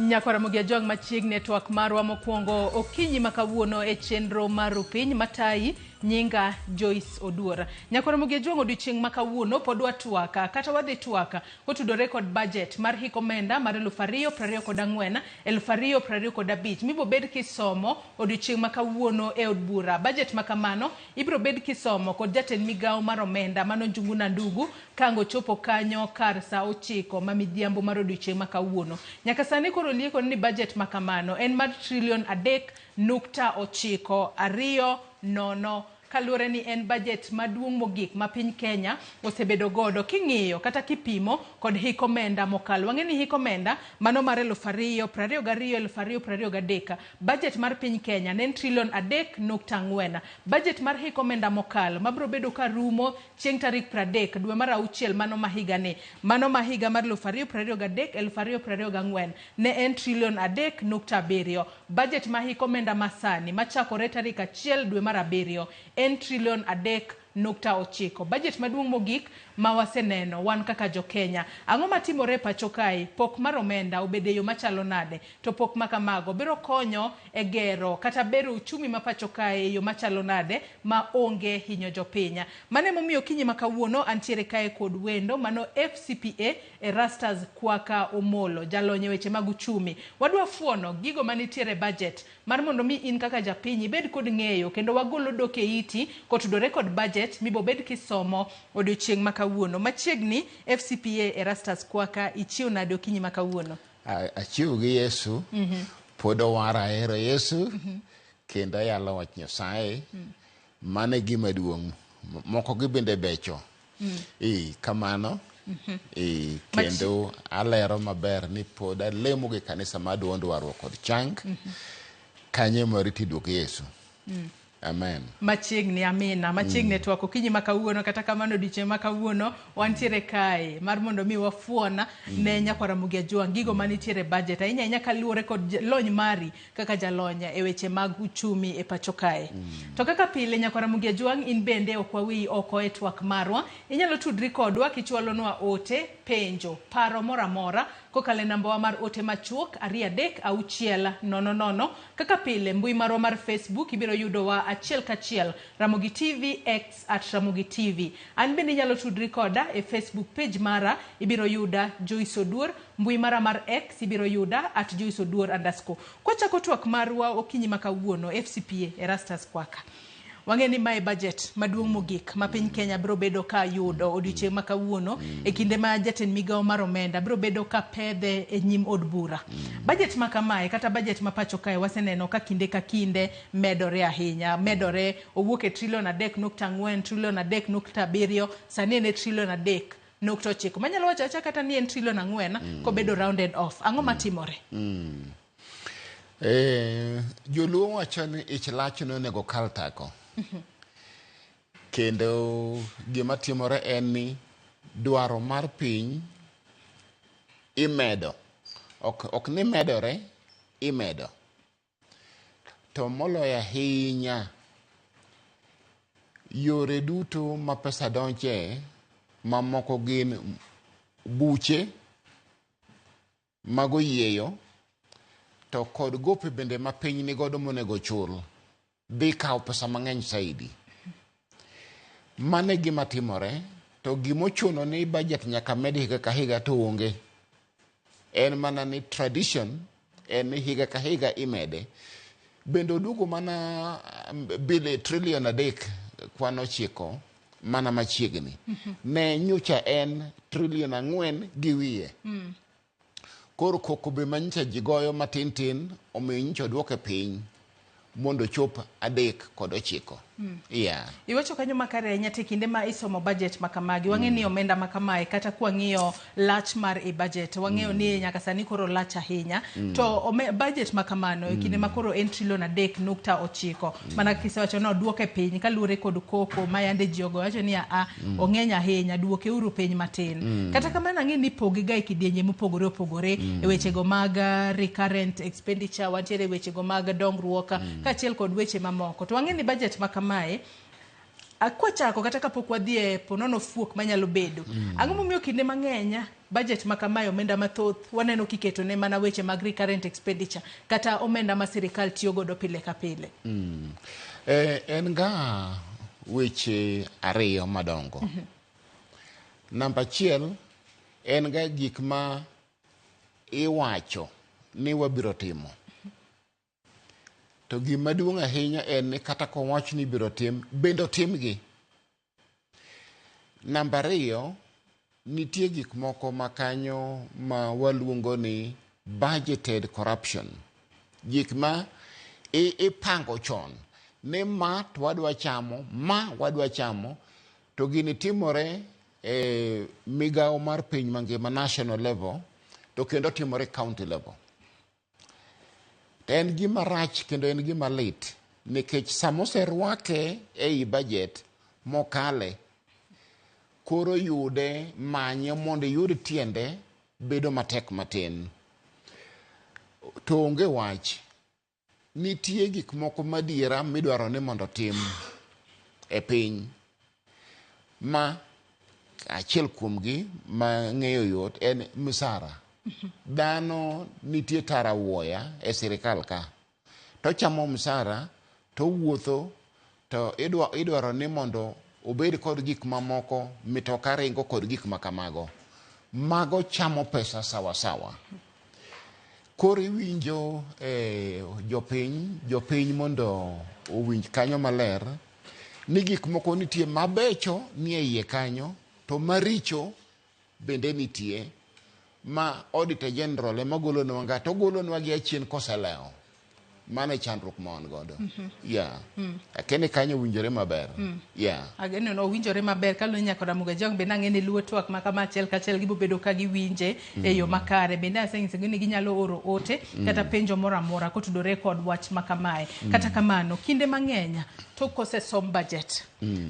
Nyakwar Ramogi Ajwang' machiegni e twak marwa mokwongo okinyi ma kawuono e chenro mar Rupiny matayi nyinga Joyce Oduor. Nyakwar Ramogi Ajwang' odiochieng' ma kawuono pod watwak kata wadhi twak kotudore kod budget mar hik omenda mar 2024 2025 mibobed kisomo odiochieng' ma kawuono e od bura. Budget ma kamano ibiro bed kisomo kod jatend migawo mar omenda mano Njuguna Ndugu Kang ochopo kanyo kar saa ochiko ma midhiambo mar odiochieng' ma kawuono. Nyaka sani koro lieko ni budget ma kamano en mar trillion 3.920 kaluwore ni en budget maduong' mogik ma piny Kenya osebedo godo king'iyo kata kipimo kod hik omenda mokalo. Wang'e ni hik omenda mano mar 2022 2023 budget mar piny Kenya ne en trillion 3.4. Budget mar hik omenda mokalo mabiro bedo ka rumo Chieng' tarik pradek dwe mar auchiel mano ma higani, mano ma higa mar 2023 2024 ne en trilion 3.7. Bajet ma hik omenda ma sani machakore tarik achiel dwe mar abiriyo en trilion 3.9. Bajet maduong' mogik ma waseneno wan kaka jo Kenya. Ang'o matimore e pacho kae? Pok mar omenda obedo e yo machalo nade? To pok ma kamago biro konyo e gero kata bero uchumi ma pacho kae e yo machalo nade ma onge hinyo jopiny. Mano emomiyo okinyi ma kawuono antiere kae kod wendo mano FCPA Erastus Kwaka Omolo, jalony e weche mag uchumi. Wadwa fuono gigo manitiere e budget mar mondo mi in kaka japiny ibed kod ng'eyo kendo wagol odok e iti kotudore kod budget mibobed kisomo odiochieng' ma kawuono. Machiegni FCPA Erastus Kwaka, ichiew nade okinyi ma kawuono? Achiew gi Yesu, pod owara ahero Yesu, kendo ayalo wach Nyasaye. Mano e gima duong'. Moko gi bende becho. Ee, kamano. Ee, kendo alero maber ni pod alemo gi kanisa mar duond warruok kod chang. Kanyo ema warito duog Yesu. Amen. Machiegni amina, machiegni mm. twak okinyi ma kawuono, kata kamano odiochieng' ma kawuono wantiere kae mar mondo mi wafuona mm. ne nyakwar Ramogi Ajwang' gigo mm. manitiere budget ahinya ahinya kaluwore kod lony mari kaka jalony e weche mag uchumi e pacho kae. Mm. To kaka pile nyakwar Ramogi Ajwang' in bende ok waweyi oko e twak marwa, inyalo tudri kodwa kichwalonwa ote, penjo, paro moro amora kokalo e nambawa mar ote machuok 236 00. Kaka pile, mbui marwa mar Facebook ibiro yudowa achiel kachiel, Ramogi TV, X at Ramogi TV. An bende inyalo tudri koda e Facebook page mara, ibiro yuda Joyce Oduor, mbui mara mar X ibiro yuda at Joyce Oduor underscore. Kwachako twak marwa okinyi ma kawuono, FCPA, Erastus Kwaka. Wang'e ni mae budget maduong' mogik ma piny Kenya biro bedo ka yudo odiochieng' ma kawuono e kinde ma jatend migawo mar omenda biro bedo ka pedhe e nyim od bura. Budget ma kamae kata budget ma pacho kae waseneno ka kinde ka kinde medore ahinya, medore owuok e trilion 3.4, trilion 3.7, sani en e trilion 3.9. Manyalo wacho awacha kata ni en trilion 4 kobedo rounded off. Ang'o matimore? Eh, joluo wacho ni ich lach nonego kal tako. Kendo gima timore en ni dwaro mar piny imedo. Ok, ok ni medore, imedo. To moloyo ahinya, yore duto ma pesa donje mamoko gin buche mag oyieyo to kod gope bende ma piny nigodo monego ochul dhi kawo pesa mang'eny saidi. Mano e gima timore to gimochuno ni budget nyaka med higa ka higa to onge. En mana ni tradition en ni higa ka higa imede. Bende oduogo mana bili trillion 3 kwan 9 mana machiegni. Ne nyocha en trillion 4 gi wiye. Koro koko be manyicha ji goyo matin tin omiyo nyicha oduoke piny mondo ochop 3.9. Yeah. Iwacho kanyo makare ahinya to e kinde ma isomo budget ma kamagi wang'e ni omenda ma kamae kata kwang'iyo lach mar e budget wang'eyo ni nyaka sani koro lach ahinya to ome, budget ma kamano e kinde ma koro en trilion 3.9 mana kaka isewacho ni oduoke piny kaluwore kod koko ma yande ji ogoyo wacho ni a ong'eny ahinya duoke uru piny matin kata kamano ang'e ni ipoge ga e kidienje mopogore opogore e wechego mag recurrent expenditure wantiere e wechego mag dongruok kaachiel kod weche mamoko to wang'e ni budget ma kamae Kwachako kata kapok wadhi e ponono fuok manyalo bedo. Ang'o momiyo kinde mang'eny budget ma kamae omenda mathoth waneno kiketo ne mana weche mag recurrent expenditure kata omenda ma sirikal tiyo godo pile ka pile? En ga weche ariyo madongo. Namba achiel en ga gik ma iwacho ni wabiro timo. To gima duong' ahinya en ni kata kowach ni ibiro tim, bende otimgi. Namba ariyo, nitie gik moko ma kanyo ma waluongo ni budgeted corruption. Gik ma ipango chon ni ma to wadwa chamo, ma wadwa chamo, to gini timore e migawo mar piny mangima, national level, to kendo timore county level. To en gima rach kendo en gima lit nikech sama oserwake ei budget mokale, koro yude manye mondo iyud tiende bedo matek matin. To onge wach, nitie gik moko madiera midwaro ni mondo otim e piny ma achiel kuomgi ma ng'eyo yot en misara. Dhano nitie tara wuoya e sirikal ka to chamo msara to wuotho to idwaro ni mondo obed kod gik mamoko, mitoka ringo kod gik ma kamago. Mago chamo pesa sawa sawa. Koro iwinjo jopiny mondo owinj kanyo maler ni gik moko nitie mabecho nie iye kanyo to maricho bende nitie ma Auditor General ema golonwa ga to ogolonwa gi achien koselewo. Mano e chandruok ma wan godo. Yeah. Akene kanyo owinjore maber. Yeah. Ageno no owinjore maber kaluwore nyaka Ramogi Ajwang' bende ang'e ni luwo twak ma kama achiel kachiel gibo bedo ka giwinje e yo makare. Bende asenyisogi ni ginyalo oro ote kata penjo moro amora kotudore kod wach ma kamae. Kata kamano, kinde mang'eny tok kosesom budget,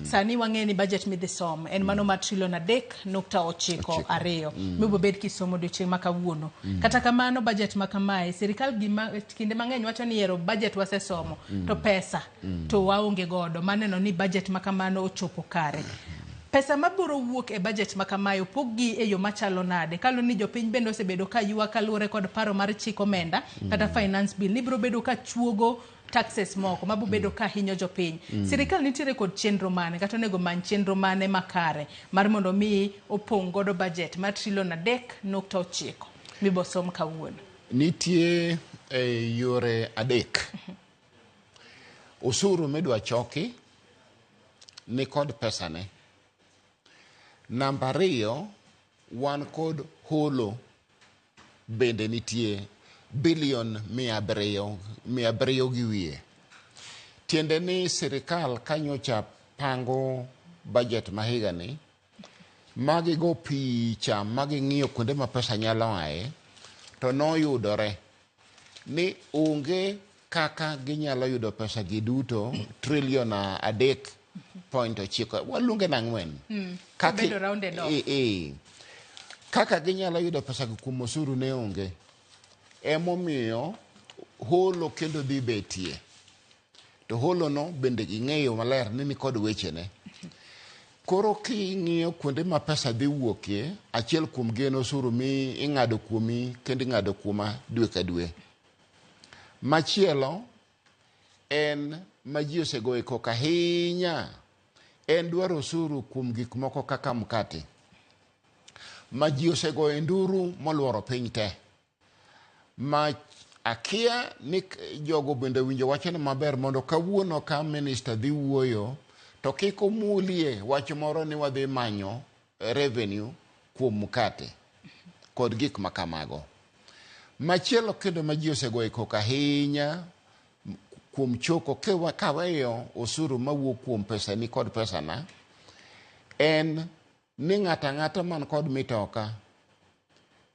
sani wang'e ni budget midhi som en mano mar trilion 3.92 mibiro bed kisomo odiochieng' ma kawuono. Kata kamano, budget ma kamae sirikal gima kinde mang'eny wacho ni ero budget wasesomo to pesa to waonge godo maneno ni budget ma kamano ochopo kare. Pesa mabiro wuok e budget ma kamae opog gi e yo machalo nade? Kaluwore ni jopiny bende osebedo ka ywak kaluwore kod paro mar chik omenda kata finance bill ni biro bedo ka chuogo taxes moko mabiro bedo ka hinyo jopiny. Sirikal nitiere kod chenro mane kata onego many chenro mane makare mar mondo mi opong' godo budget mar trilion 3.9 mibosom kawuono? Nitie yore adek. Osuru midwa choki ni kod pesane. Namba ariyo, wan kod holo bende nitie bilion 700 gi wiye. Tiende ni sirikal kanyocha pango budget ma higani, magigo picha maging'iyo kuonde ma pesa nyalo aye, to noyudore ni onge kaka ginyalo yudo pesa gi duto trilion 3.9, waluonge ni 4. Obedo rounded off. Kaka ginyalo yudo pesa gi kuom osuru ne onge. Emomiyo holo kendo dhi betie. To holo no bende ging'eyo maler ni nikod wechene. Koro king'iyo kuonde ma pesa dhi wuokie, achiel kuom gi en osuru mi ing'ado kuomi kendo ing'ado kuoma dwe ka dwe. Machielo en ma ji osegoye koko ahinya, en dwaro osuru kuom gik moko kaka mkate ma ji osegoye nduru moluoro piny te. Ma akia ni jogo bende owinjo wachno maber mondo kawuono ka minister dhi wuoyo to kik omulie wach moro ni wadhi manyo revenue kuom mkate kod gik ma kamago. Machielo kendo ma ji osegoye koko ahinya kuom choko kaweyo osuru mawuok kuom pesani kod pesana en ni ng'ato ang'ata man kod mitoka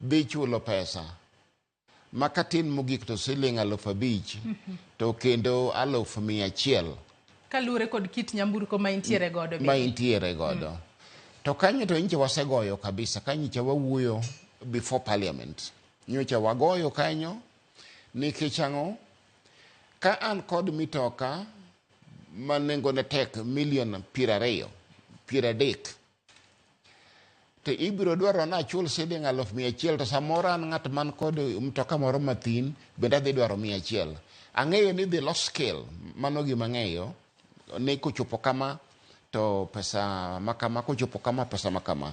dhi chulo pesa ma katin mogik to siling 5,000 to kendo 100,000. Kaluwore kod kit nyamburko ma intiere godo. Ma intiere godo. To kanyo to nyocha wasegoyo kabisa, kanyo nyocha wawuoyo before parliament. Nyocha wagoyo kanyo nikech ang'o? Ka an kod mitoka ma nengone tek milion 20, 30, to ibiro dwaro ni achul siling 100,000, to samoro an ng'at man kod mtoka moro mathin bende adhi dwaro 100. Ang'eyo ni dhi los scale, mano gima ang'eyo ni kochopo kama to pesa makama, kochopo kama pesa makama.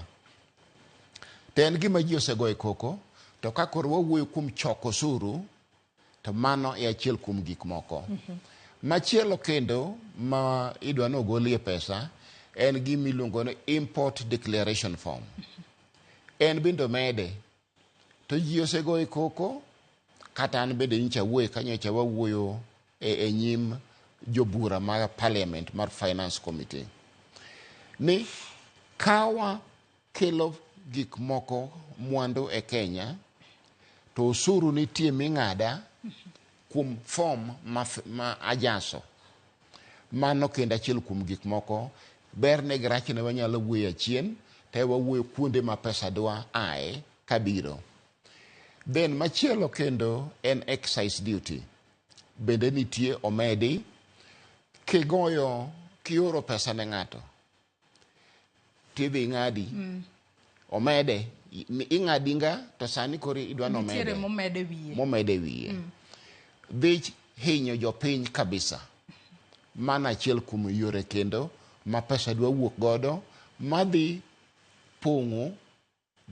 To en gima ji osegoye koko, to ka koro wawuoyo kuom choko osuru, to mano e achiel kuom gik moko. Machielo kendo ma idwa ni ogolie pesa en gima iluongo ni import declaration form. En bende omede. To ji osegoye koko, kata an bende nyocha awuoye ka nyocha wawuoyo e nyim jobura mar parliament mar finance committee. Ni kawa kelo gik moko mwandu e Kenya, to osuru nitie ming'ada kuom form ma ajaso. Mano kendo achiel kuom gik moko, berne gi rachne wanyalo wuoyo achien, to wawuoyo kuonde ma pesa dwa ae kabiro. Then machielo kendo en excise duty. Bende nitie omedi kigoyo kioro pesa ne ng'ato tidhi ng'adi omede ing'adi nga to sani koro idwa ni Nitiere omede momede wiye. Momede wiye dhi hinyo jopiny kabisa. Mano achiel kuom yore kendo ma pesa dwa wuok godo madhi pong'o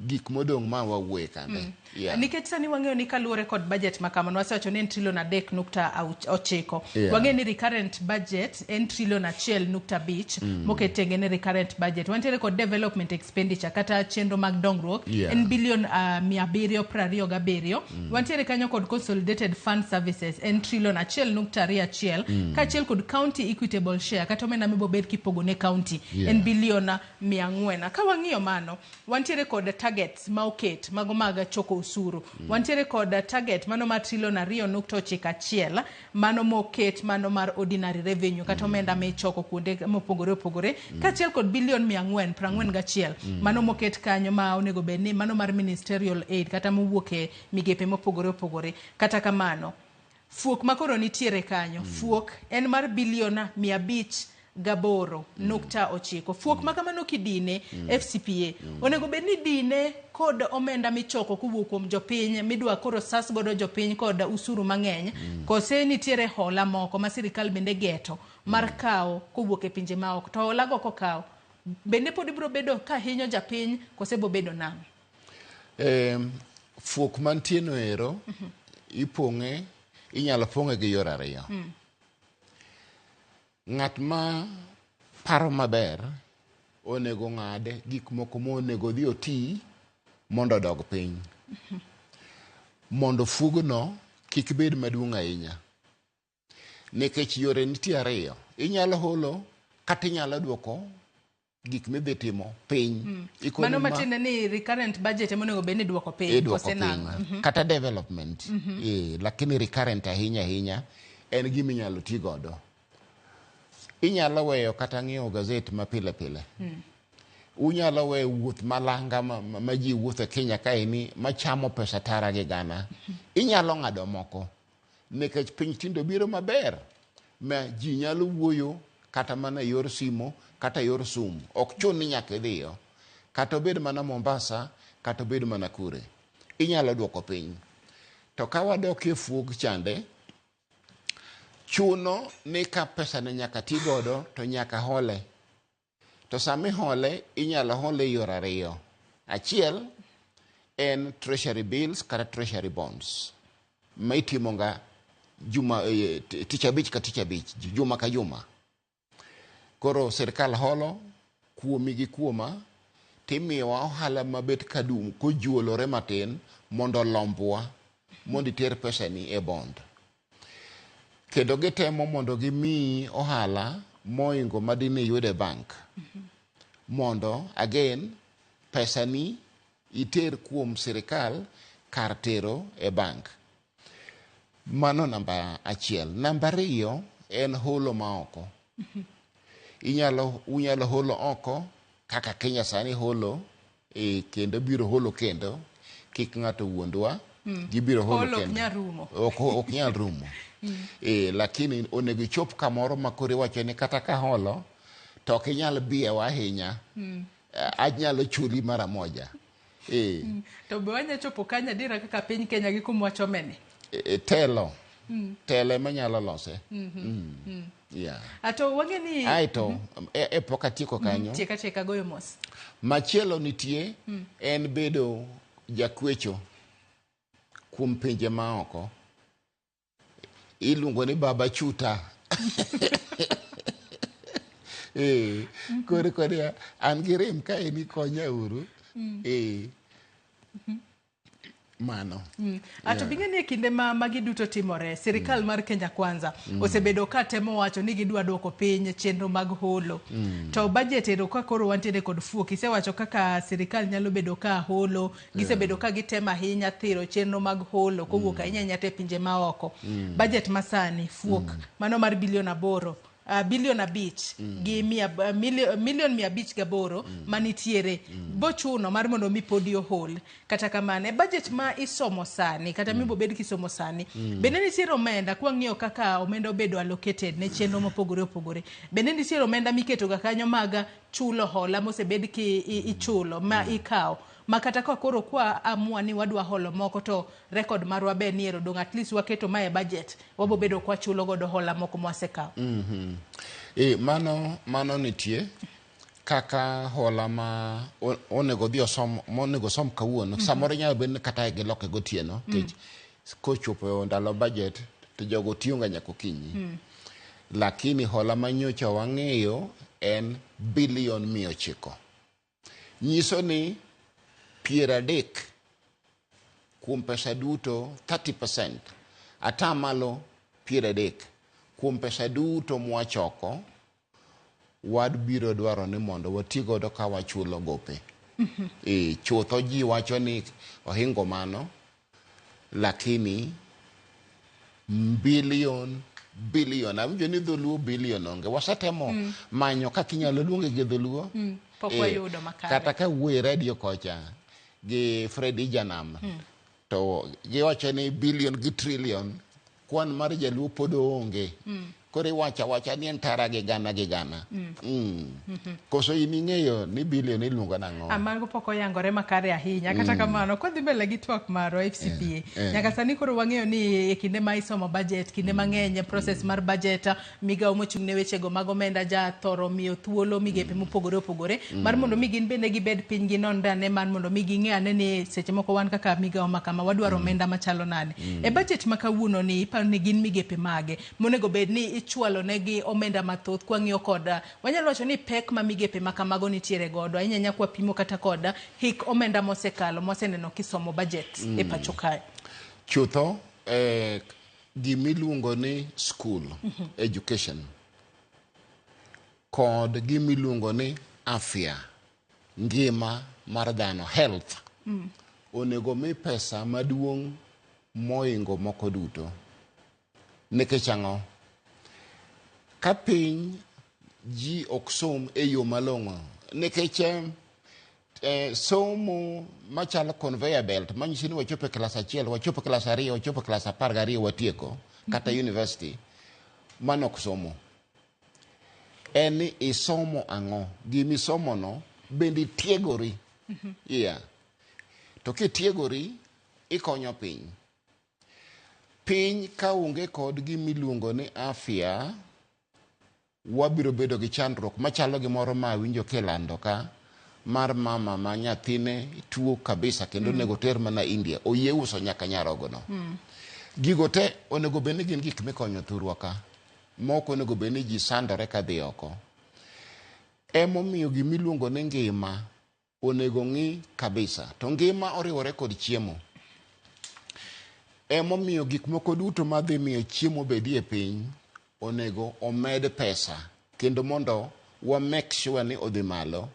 gik modong' ma wawuoye kande. Yeah. Nikech sani wang'eyo ni kaluwore kod budget ma kamano, wasewacho ni en trilion 3.9. Wang'eyo ni recurrent budget en trilion 1.5 moket tenge ne recurrent budget. Wantiere kod development expenditure kata chenro mag dongruok en bilion 727. Wantiere kanyo kod consolidated fund services en trilion 1.21, kaachiel kod county equitable share kata omenda mibobed kipogo ne county en bilion 400. Ka wang'iyo mano, wantiere kod targets ma oket mago mag choko osuru. Wantiere kod target mano mar trilion 2.91, mano moket mano mar ordinary revenue kata omenda michoko kuonde mopogore opogore, kaachiel kod bilion 441, mano moket kanyo ma onego bed ni mano mar ministerial aid kata mowuok e migepe mopogore opogore. Kata kamano, fuok makoro nitiere kanyo, fuok en mar bilion 508.9. Fuok ma kamano kidine FCPA, onego bed ni dine kod omenda michoko kowuok kuom jopiny midwa koro sas godo jopiny kod usuru mang'eny, kose nitiere hola moko ma sirikal bende geto mar kawo kowuok e pinje maoko, to hola go kokaw bende pod ibiro bedo ka hinyo japiny kose bobedo nang'o? Fuok mantie no ero ipong'e, inyalo pong'e gi yore ariyo. Ng'at ma paro maber onego ng'ad gik moko monego odhi oti mondo odog piny. Mondo fuogno kik bed maduong' ahinya. Nikech yore nitie ariyo. Inyalo holo kata inyalo duoko gik midhi timo piny. Ikoni Mano matiende ni recurrent budget ema onego bed ni iduoko piny iduoko kose piny. Nang'o? Kata development. Lakini recurrent ahinya ahinya en gima inyalo ti godo. Inyalo weyo kata ng'iewo gazet ma pile pile. Unyalo weyo wuoth malanga ma ji wuotho e Kenya kaeni machamo pesa tara gi gana. Inyalo ng'ado moko nikech piny tinde biro maber ma ji nyalo wuoyo kata mana e yor simo kata e yor Zoom. Ok chun ni nyaka idhiyo. Kata obed mana Mombasa, kata obed mana kure. Inyalo duoko piny. To ka wadok e fuog chande, chuno ni ka pesa ne nyaka ti godo to nyaka hole. To sama ihole, inyalo hole e yore ariyo. Achiel en treasury bills kata treasury bonds ma itimo ga juma, tich abich ka tich abich, juma ka juma. Koro sirkal holo kuomi gi kuoma timiyowa ohala mabet kadum kojuolore matin mondo olombwa mondo iter pesani e bond. Kendo gitemo mondo gimiyi ohala moingo madine iyud e bank. Mondo again pesani iter kuom sirikal kar tero e bank. Mano namba achiel. Namba ariyo en holo ma oko. Unyalo holo oko kaka Kenya sani holo, kendo biro holo kendo, kik ng'ato wuondwa. Gibiro holo Holo ok kendo. nyal rumo. Ok nyal rumo. Lakini onego ichop kamoro ma koro iwacho ni kata ka holo to ok inyal biewa ahinya. Anyalo chuli mara moja. To be wanya chopo kanyo adiera kaka piny Kenya gi kuma wachomeni? Telo. Telo ema nyalo lose. Yeah. Ato wang'e ni Aeto e pok atieko kanyo. Tieka tieka goyo mos. Machielo nitie en bedo jakwecho kuom pinje maoko. Iluongo ni baba chuta. Koro kod an gi rem kae ni konya uru. Mano. Ato bing'e ni e kinde ma magi duto timore, sirikal mar Kenya Kwanza osebedo ka temo wacho ni gidwa duoko piny chenro mag holo. To budget ero ka koro wantiere kod fuok, isewacho kaka sirikal nyalo bedo ka holo, gisebedo ka gitemo ahinya thiro chenro mag holo kowuok ahinya ahinya te pinje maoko. Budget masani fuok mano mar bilion 8, bilion 5 gi milion 508 manitiere bochuno mar mondo mi podi ohol. Kata kamano e budget ma isomo sani kata mibobed kisomo sani bende nitiere omenda kwang'iyo kaka omenda obedo allocated ne chenro mopogore opogore, bende nitiere omenda miketo ga kanyo mag chulo hola mosebed ki ichulo ma ikawo ma kata ka koro kwa amua ni wadwa holo moko to record marwa be ni ero dong' at least waketo ma e budget wabobedo kwa chulo godo hola moko mwasekawo. Mano nitie kaka hola ma onego dhi osom, monego osom kawuono. Samoro nyalo bedo ni kata giloke gotieno, nikech kochopo ndalo budget to jogo tiyo ga nyaka okinyi. Lakini hola ma nyocha wang'eyo en bilion 900. Nyiso ni 30 kuom pesa duto, 30%, atamalo 30 kuom pesa duto mwachoko, wadbiro dwaro ni mondo wati godo ka wachulo gope. Chutho ji wacho ni ohingo mano, lakini bilion, awinjo ni dholuo bilion onge. Wasetemo manyo kaka inyalo luonge gi dholuo. Pok wayudo makare. Kata ka wuoyo e radio kocha gi Freddy Janam, to giwacho ni bilion gi trillion, kwan mar jaluo pod oonge. Koro iwacho awacha ni en tara gi gana gi gana. Koso in ing'eyo ni bilion iluongo nang'o? Mago pok oyangore makare ahinya. Kata kamano, kwadhi mbele gi twak marwa FCPA, nyaka sani koro wang'eyo ni e kinde ma isomo budget, kinde mang'eny process mar budget, migawo mochung' ne wechego mag omenda ja thoro miyo thuolo migepe mopogore opogore mar mondo mi gin bende gibed piny ginonre ane mar mondo mi ging'e ane ni seche moko wan kaka migawo ma kama wadwaro omenda machalo nade. E budget ma kawuono ni iparo ni gin migepe mage monego bed ni ichwalo negi omenda mathoth kwang'iyo kod wanyalo wacho ni pek ma migepe ma kamago nitiere godo ahinya ahinya kwapimo kata kod hik omenda mosekalo mwaseneno kisomo budget e pacho kae. Chutho, gimiluongo ni school education kod gimiluongo ni afya, ngima mar dhano, health, onego mi pesa maduong' moingo moko duto. Nikech ang'o? Ka piny ji ok som e yo malong'o, nikech somo machalo conveyor belt manyiso ni wachopo e klas 1, wachopo e klas 2, wachopo e klas 12 watieko, kata university, mano ok somo. En ni isomo ang'o? Gimisomono bende itiegori. Yeah. To kitiegori, ikonyo piny. Piny ka onge kod gimiluongo ni afya, wabiro bedo gi chandruok machalo gi moro ma awinjo kilando ka mar mama ma nyathine tuo kabisa kendo onego ter mana India, oyie uso nyaka nyarogono. Gigo te onego bed ni gin gik mikonyo thurwa ka, mok onego bed ni ji sandore kadhi oko. Emomiyo gimiluongo ni ngima onego ng'i kabisa, to ngima oriwore kod chiemo. Emomiyo gik moko duto madhi miyo chiemo bedie e piny onego omed pesa kendo mondo wa make sure ni odhi malo.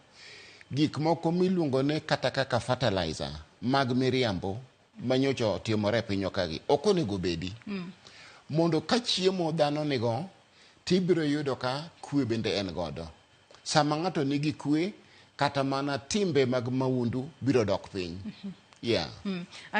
Gik moko miluongo ni kata kaka fertilizer mag miriambo manyocha otimore e pinywa kagi ok onego bedi. Mondo ka chiemo dhano nigo tibiro yudo ka kwe bende en godo. Sama ng'ato nigi kwe, kata mana timbe mag maundu biro dok piny. Yeah.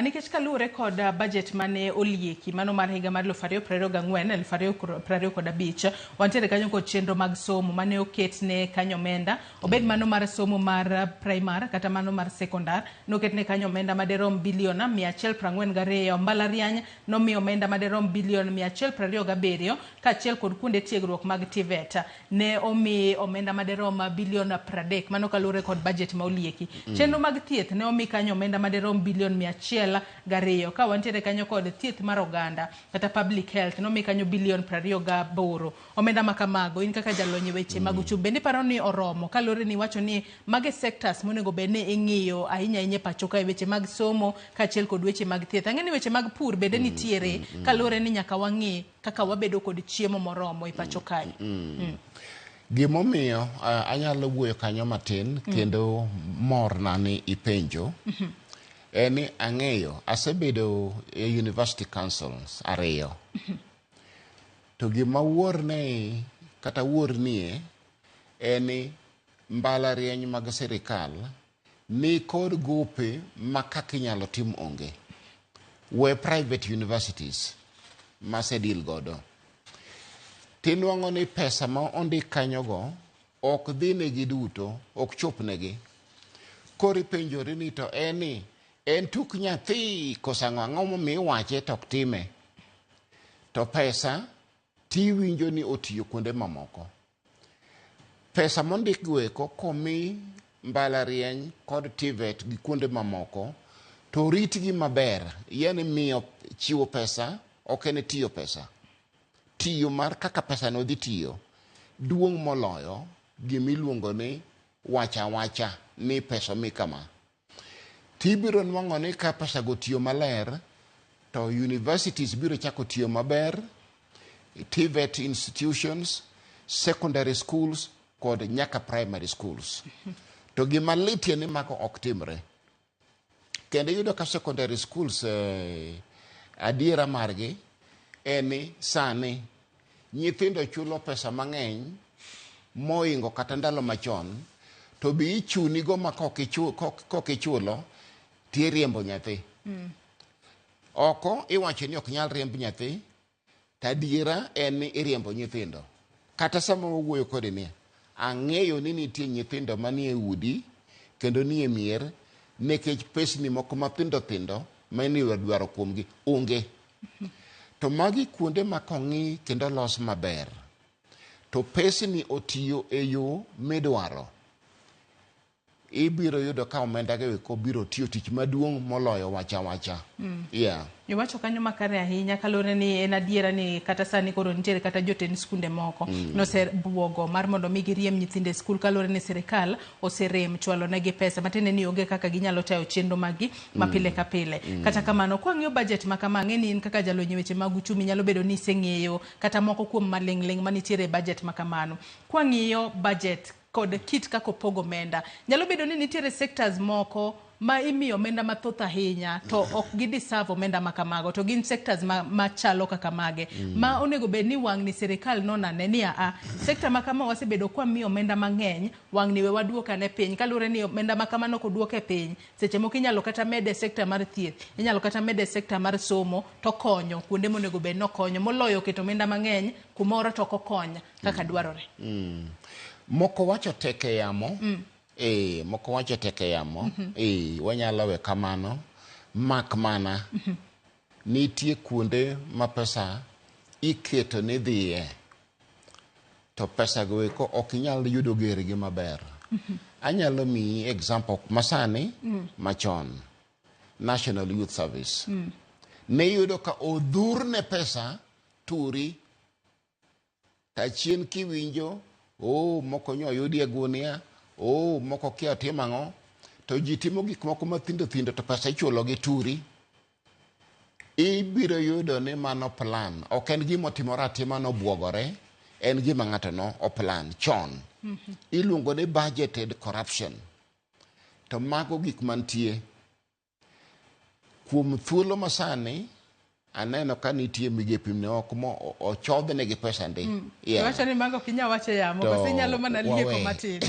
Nikech kaluwore kod budget mane olieki mano mar higa mar 2024 2025, wantiere kanyo kod chenro mag somo mane oket ne kanyo omenda, obed mano mar somo mar primar kata mano mar sekondar, noket ne kanyo omenda maderom bilion 142. Mbalariany nomiyo omenda maderom bilion 127, kaachiel kod kuonde tiegruok mag TVET ne omi omenda maderom bilion 30, mano kaluwore kod budget ma olieki. Chenro mag thieth ne omi kanyo omenda maderom bilion 102. Ka wantiere kanyo kod thieth mar oganda kata public health, nomi kanyo bilion 28. Omenda ma kamago, in kaka jalony e weche mag uchumi, bende iparo ni oromo kaluwore ni iwacho ni mage sectors monego bed ni ing'iyo ahinya ahinya e pacho ka e weche mag somo kaachiel kod weche mag thieth? Ang'e ni weche mag pur bende nitiere, kaluwore ni nyaka wang'i kaka wabedo kod chiemo moromo e pacho kae. Gimomiyo anyalo wuoyo kanyo matin kendo morna ni ipenjo en ni ang'eyo asebedo e university councils ariyo, to gima wuorne kata wuornie en ni mbalariany mag sirikal ni kod gope ma kaka inyalo tim onge. We private universities masedil godo, tinwang'o ni pesa ma ondik kanyogo ok dhi negi duto, ok chop negi. Koro ipenjori ni to en ni en tuk nyathi koso ang'o? Ang'o momiyo iwache to ok time? To pesa tiwinjo ni otiyo kuonde mamoko. Pesa mondik go eko komi mbalariany kod TVET gi kuonde mamoko to ritgi maber, yani miyo chiwo pesa ok en tiyo pesa. Tiyo mar kaka pesa no dhi tiyo duong' moloyo gimiluongo ni wacha wacha ni pesa omi kama. Tibiro nwang'o ni ka pesa go tiyo maler to universities biro chako tiyo maber, TVET institutions, secondary schools kod nyaka primary schools. To gima litie ni mago ok timre. Kendo iyudo ka secondary schools, adiera margi en ni sani nyithindo chulo pesa mang'eny moingo kata ndalo machon, to be ichunigo ma kok ichulo tiriembo nyathi. Oko iwacho ni ok nyal riemb nyathi, to adiera en ni iriembo nyithindo. Kata sama wawuoyo kodi ni, ang'eyo ni nitie nyithindo manie udi kendo nie mier nikech pesni moko mathindo thindo ma dwaro kuomgi onge. To magi kuonde ma kong'i kendo los maber, to pesni otiyo e yo midwaro, ibiro yudo ka omenda go eko biro tiyo tich maduong' moloyo wacha wacha. Yeah. Iwacho kanyo makare ahinya, kaluwore ni en adiera ni kata sani koro nitiere kata jotend skunde moko nosebuogo mar mondo mi giriemb nyithindo e skul, kaluwore ni sirikal oserem chwalo negi pesa matiende ni onge kaka ginyalo tayo chenro maggi ma pile ka pile. Kata kamano, kwang'iyo budget ma kama, ang'e ni in kaka jalony e weche mag uchumi nyalo bedo ni iseng'eyo kata moko kuom maling'ling' manitiere e budget ma kamano. Kwang'iyo budget kod kit kaka opogo omenda, nyalo bedo ni nitiere sectors moko ma imiyo omenda mathoth ahinya to ok gi deserve omenda ma kamago, to gin sectors machalo kaka mage ma onego bed ni wang' ni sirikal nonane ni aa sector ma kama wasebedo kwamiyo omenda mang'eny, wang' ni we waduok ane piny, kaluwore ni omenda ma kamano koduok e piny, seche moko inyalo kata mede sector mar thieth, inyalo kata mede sector mar somo, to konyo kuonde monego bed nokonyo, moloyo keto omenda mang'eny kumoro to ok okony kaka dwarore. Moko wacho tek e yamo. Moko wacho tek e yamo. Wanyalo we kamano. Mak mana nitie kuonde ma pesa iketo ni dhiye, to pesa go eko ok inyal yudo gergi maber. Anyalo miyi example masani machon. National Youth Service. Ne iyudo ka odhurne pesa turi, tachien kiwinjo oh, moko nyo oyudi e gunia, oh, moko kia otim ang'o, to ji timo gik moko mathindo thindo to pesa ichulo gi turi. Ibiro yudo ni mano plan ok en gima otimore atima nobuogore, en gima ng'ato no oplan chon. Iluongo ni budgeted corruption. To mago gik mantie kuom thuolo masani. Aneno ka nitie migepe moko mo ochodhnegi pesa ndi. Yeah. Iwacho ni mago ok inyal wacho e yamo, To koso inyalo mana lieko wawe. matin?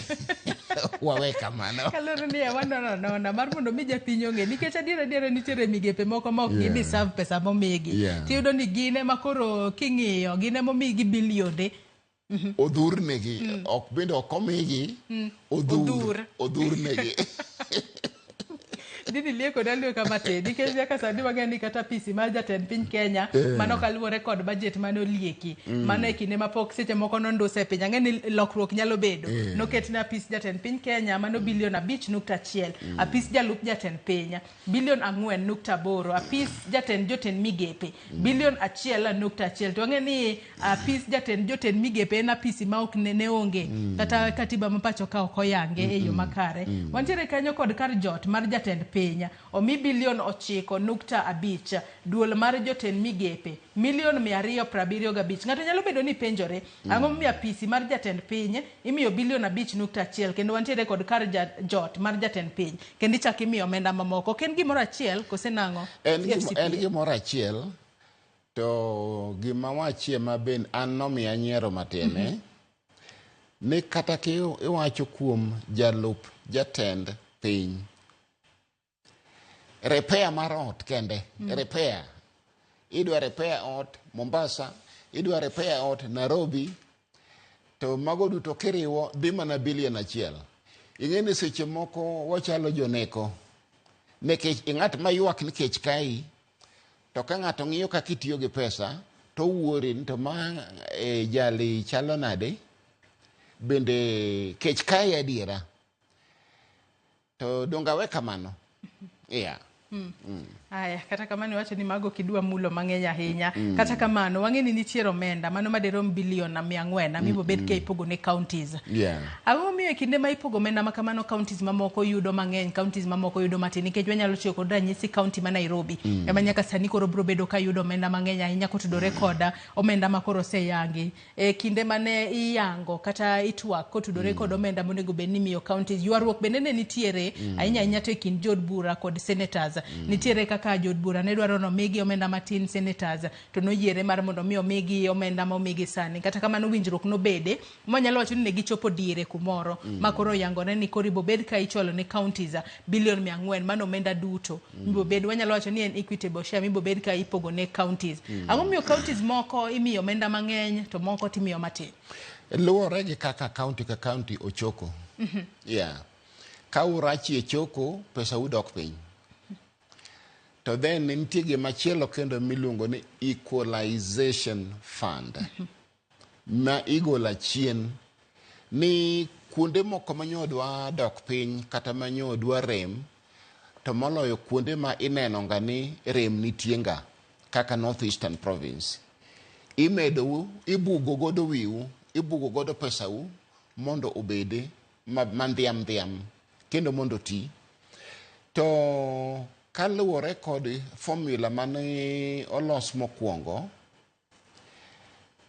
Wawe kamano. Kaluwore ni wanono anona mar mondo mi japiny ong'e nikech adier adier nitiere migepe moko ma ok gideserve pesa momigi. Tiyudo ni gin ema koro king'iyo gin ema omigi bilionde. Odhurnegi, ok bende ok omigi, odhur, odhurnegi. Dini lieko dalieka matin nikech nyaka sani wang'eyo ni kata apisi mar jatend piny Kenya mano kaluwore kod budget mane olieki mano e kinde mapok seche moko nonduse e piny ang'e ni lokruok nyalo bedo noket ne apis jatend piny Kenya mano bilion 5.1 apis jalup jatend piny bilion 4.8 apis jatend jotend migepe bilion 1.1 to wang'e ni apis jatend jotend migepe en apisi ma ok ne onge kata katiba ma pacho ka ok oyange e yo makare. Wantiere kanyo kod kar jot mar jatend piny omi bilion 9.5 duol mar jotend migepe milion 275. Ng'ato nyalo bedo ni penjore ang'o momiyo apisi mar jatend piny imiyo bilion 5.1 kendo wantiere kod kar jot mar jatend piny kendo ichako imiyo omenda mamoko. Ok en gimoro achiel kose nang'o? En gimoro achiel. To gima wachie ma ben an nomiya nyiero matin ni kata iwacho kuom jalup jatend piny repair mar ot kende repair idwa repair ot Mombasa, idwa repair ot Nairobi, to mago duto kiriwo dhi mana bilion 1. Ing'e ni seche moko wachalo joneko nikech ng'at ma ywak nikech kai to ka ng'ato ng'iyo kaka itiyo gi pesa to wuori ni to ma jali chalo nade, bende kech kai adiera to donge awe kamano. Yeah. Aya, kata kamano iwacho ni mago kidwa mulo mang'eny ahinya. Kata kamano wang'e ni nitiere omenda mano madirom bilion 400 mibo bed ka ipogo ne counties. Ang'o momiyo e kinde ma ipogo omenda ma kamano counties mamoko yudo mang'eny, counties mamoko yudo matin? Nikech wanyalo tiyo kod ranyisi county ma Nairobi ema nyaka sani koro biro bedo ka yudo omenda mang'eny ahinya kotudore koda omenda ma koro oseyangi. E kinde mane iyango kata itwak kotudore kod omenda monego bed ni imiyo counties, ywaruok bende ne nitiere ahinya ahinya to e kind jood bura kod senators. Nitiere kaka jood bura ne dwaro ni omigi omenda matin, senators to noyiere mar mondo mi omigi omenda ma omigi sani. Kata kamano winjruok nobede mwanyalo wacho ni ne gichopo diere kumoro ma koro oyangore ni koro ibobed ka ichwalo ne counties bilion 400 mano omenda duto mibobed, wanyalo wacho ni en equitable share mibobed ka ipogo ne counties. Ang'o momiyo counties moko imiyo omenda mang'eny to moko timiyo matin? Luwore gi kaka county ka county ochoko. Yeah. Ka urachie choko, pesa u dok piny. To then nitie gimachielo kendo miluongo ni equalization fund ma igolo achien ni kuonde moko manyo dwa dok piny kata manyo dwa rem, to moloyo kuonde ma ineno ga ni rem nitie ga kaka North Eastern Province, imedou, ibugo godo wiu, ibugo godo pesau mondo obede mandhiam dhiam kendo mondo oti. To kaluwore kod formula mane olos mokwongo,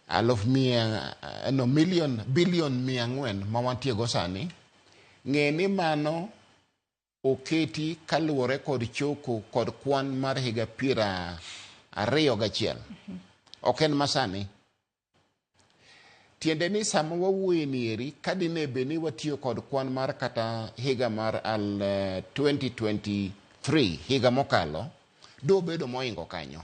aluf mia no million billion 400 ma wantie go sani, ng'e ni mano oketi kaluwore kod choko kod kwan mar higa 21, ok en masani. Tiende ni sama wawuoye ni eri, ka dine bed ni watiyo kod kwan mar kata higa mar 2023, higa mokalo, dobedo moingo kanyo.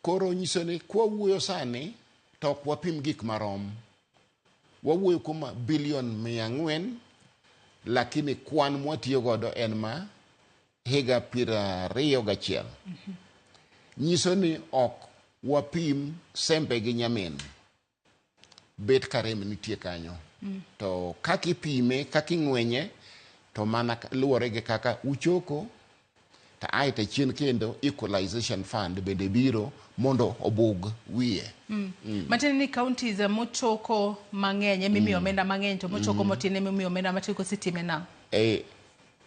Koro nyiso ni kwawuoyo sani to ok wapim gik marom. Wawuoyo kuom bilion 400, lakini kwan mwatiyo godo en ma higa 21. Nyiso ni ok wapim sembe gi nyamin. Bet ka rem nitie kanyo. To kaka ipime, kaka ing'wenye, to mana luwore gi kaka uchoko, to ae to chien kendo equalization fund bende biro mondo obug wiye. Matiende ni counties mochoko mang'eny ema imiyo omenda mang'eny, to mochoko matin ema imiyo omenda matin, koso itime nang'o?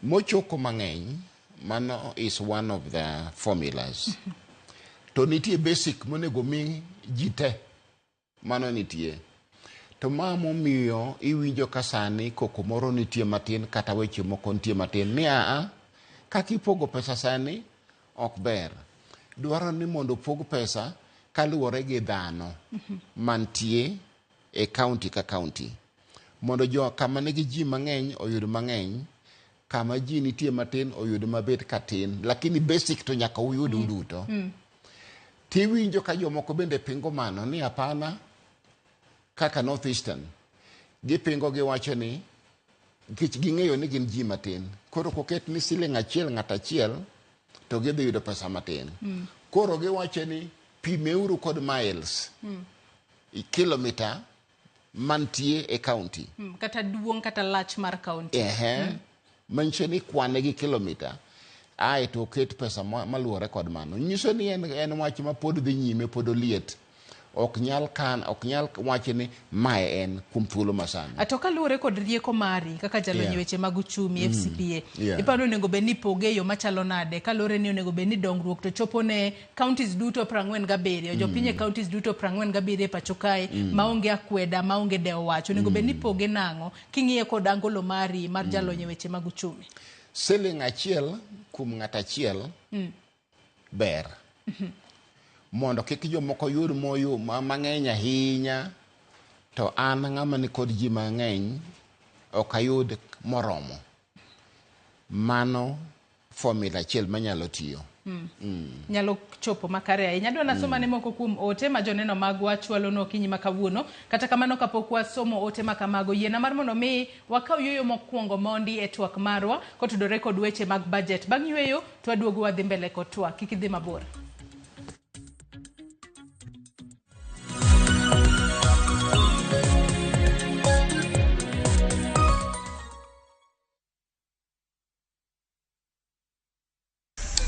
Mochoko mang'eny, mano is one of the formulas. To nitie basic monego mi ji te, mano nitie. To ma momiyo iwinjo ka sani koko moro nitie matin kata weche moko nitie matin ni aa, kaka ipogo pesa sani ok ber. Dwaro ni mondo opog pesa kaluwore gi dhano mantie e county ka county. Mondo jo kama nigi ji mang'eny oyud mang'eny, kama ji nitie matin oyud mabet katin, lakini basic to nyaka uyud uduto. Tiwinjo ka jomoko bende pingo mano ni hapana, kaka North Eastern gipingo, giwacho ni nikech ging'eyo ni gin ji matin, koro koket ni siling achiel ng'at achiel to gidhi yudo pesa matin. Koro giwacho ni pimeuru kod miles, kilomita mantie e county. Kata duong' kata lach mar county. Ehe. Manyiso ni kwane gi kilomita ae to oket pesa maluwore kod mano. Nyiso ni en wach ma pod dhi nyime, pod oliet. Ok nyal kan, ok nyal wach ni mae en kuom thuolo masani. To kaluwore kod rieko mari kaka jalony weche mag uchumi, FCPA, iparo ni onego bed ni ipoge e yo machalo nade, kaluwore ni onego bed ni dongruok to chopo ne counties duto 47, jopiny e counties duto 47 e pacho kae, maonge akweda, maonge dewo wach, onego bed ni ipoge nang'o king'iye kod angolo mari mar jalony e weche mag uchumi? Siling achiel kuom ng'at achiel ber. Mondo kik jomoko yud moyo mang'eny ahinya, to an ng'ama nikod ji mang'eny ok ayud moromo. Mano formula achiel manyalo tiyo. Nyalo chopo makare ahinya. Adwa nasoma ne moko kuom ote ma joneno magwa chwalo okinyi ma kawuono. Kata kamano, kapok wasomo ote ma kamago, yiena mar mondo mi wakaw yueyo mokwongo mondi e twak marwa kotudore kod weche mag budget. Bang' yueyo to waduogo wadhi mbele kod twak. Kik idhi mabor.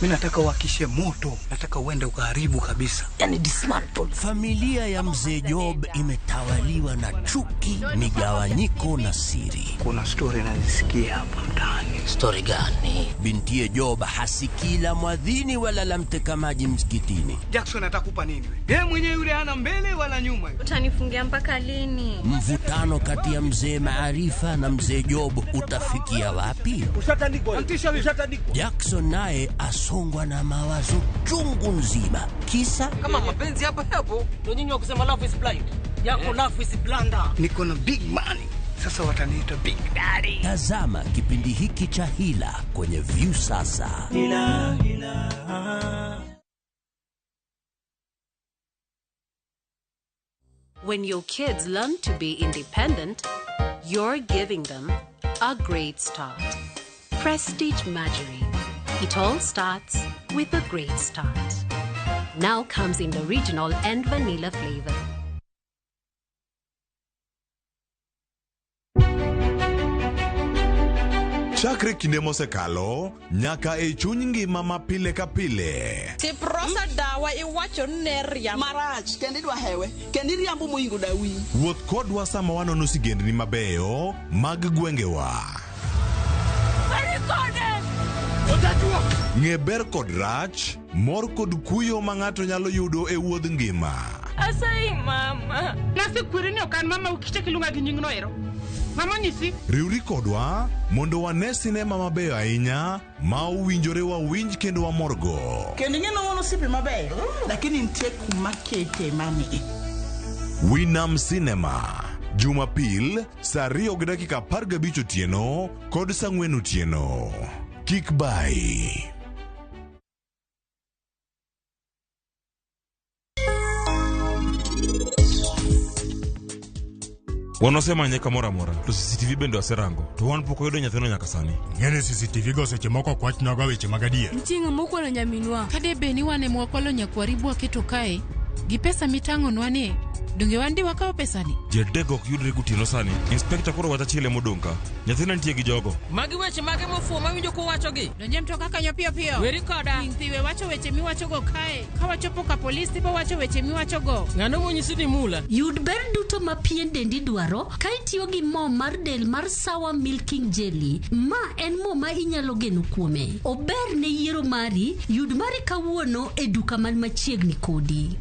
Mi nataka uhakishe moto, nataka uende ukaharibu kabisa. Yani dismantle. Familia ya mzee Job imetawaliwa na chuki, migawanyiko na siri. Kuna story nazisikia hapa mtaani. Story gani? Bintiye Job hasikii la mwadhini wala la mteka maji msikitini. Jackson atakupa nini we? Yeye mwenyewe yule hana mbele wala nyuma. Utanifungia mpaka lini? Mvutano kati ya mzee Maarifa na mzee Job utafikia wapi? Jackson naye asongwa na mawazo chungu nzima, kisa Kama mapenzi hapo hapo, ndio nyinyi wa kusema love is blind. Yako love is blunder. Niko na big money. Sasa wataniita big daddy. Tazama kipindi hiki cha Hila kwenye Viusasa. Hila, hila. When your kids learn to be independent, you're giving them a great start. Prestige Margarine. It all starts with a great start. Now comes in the original and vanilla flavor. Chakre kinde mosekalo nyaka e chuny ngima ma pile ka pile. Tiprosa dawa iwacho ni ne riambo. Marach kendo idwa hewe kendo iriambo moingo dawi. Wuoth kodwa sama wanono sigendni mabeyo mag gwengewa. Ng'e ber kod rach, mor kod kuyo ma ng'ato nyalo yudo e wuodh ngima. Asayi mama. Nasekweri ni ok an mama ukichak iluonga gi nyingno ero. Mama onyisi. Riwri kodwa mondo wane sinema mabeyo ahinya ma owinjore wawinj kendo wamorgo. Kendo ing'e ni wan osiepe mabeyo, lakini nitie kuma kete mani. Winam Cinema, Jumapil saa 2:15 otieno kod saa 4 otieno. Kik bai. Wan wasemanye kamoro amora to CCTV bende waserango to wan pok wayudo nyathino nyaka sani. Ng'eni CCTV go seche moko ok wachnwaga weche mag adier. Nitie ng'ama okwalo nyaminwa. Kade bed ni wan ema wakwalo nyakwaribu waketo kae, gi pesa mitang'onwa ni, donge wan di wakawo pesani? Ji adek ok yudre gotieno sani. Inspekta koro wach achiel ema odong' ka. Nyathina nitie gi jogo. Magi weche mage mofuwo mawinjo kuwachogi? Donje mtoka kanyo piyo piyo. Weri koda. Ling' we wacho weche miwachogo kae. Ka wachopo ka polis tibo wacho weche miwachogo. Ng'ano monyisi ni mula? Yud ber duto ma pien dendi dwaro ka itiyo gi mo mar del mar Sawa Milking Jelly. Ma en mo ma inyalo geno kuome. Ober ne yiero mari, yud mari kawuono e duka man machiegni kodi.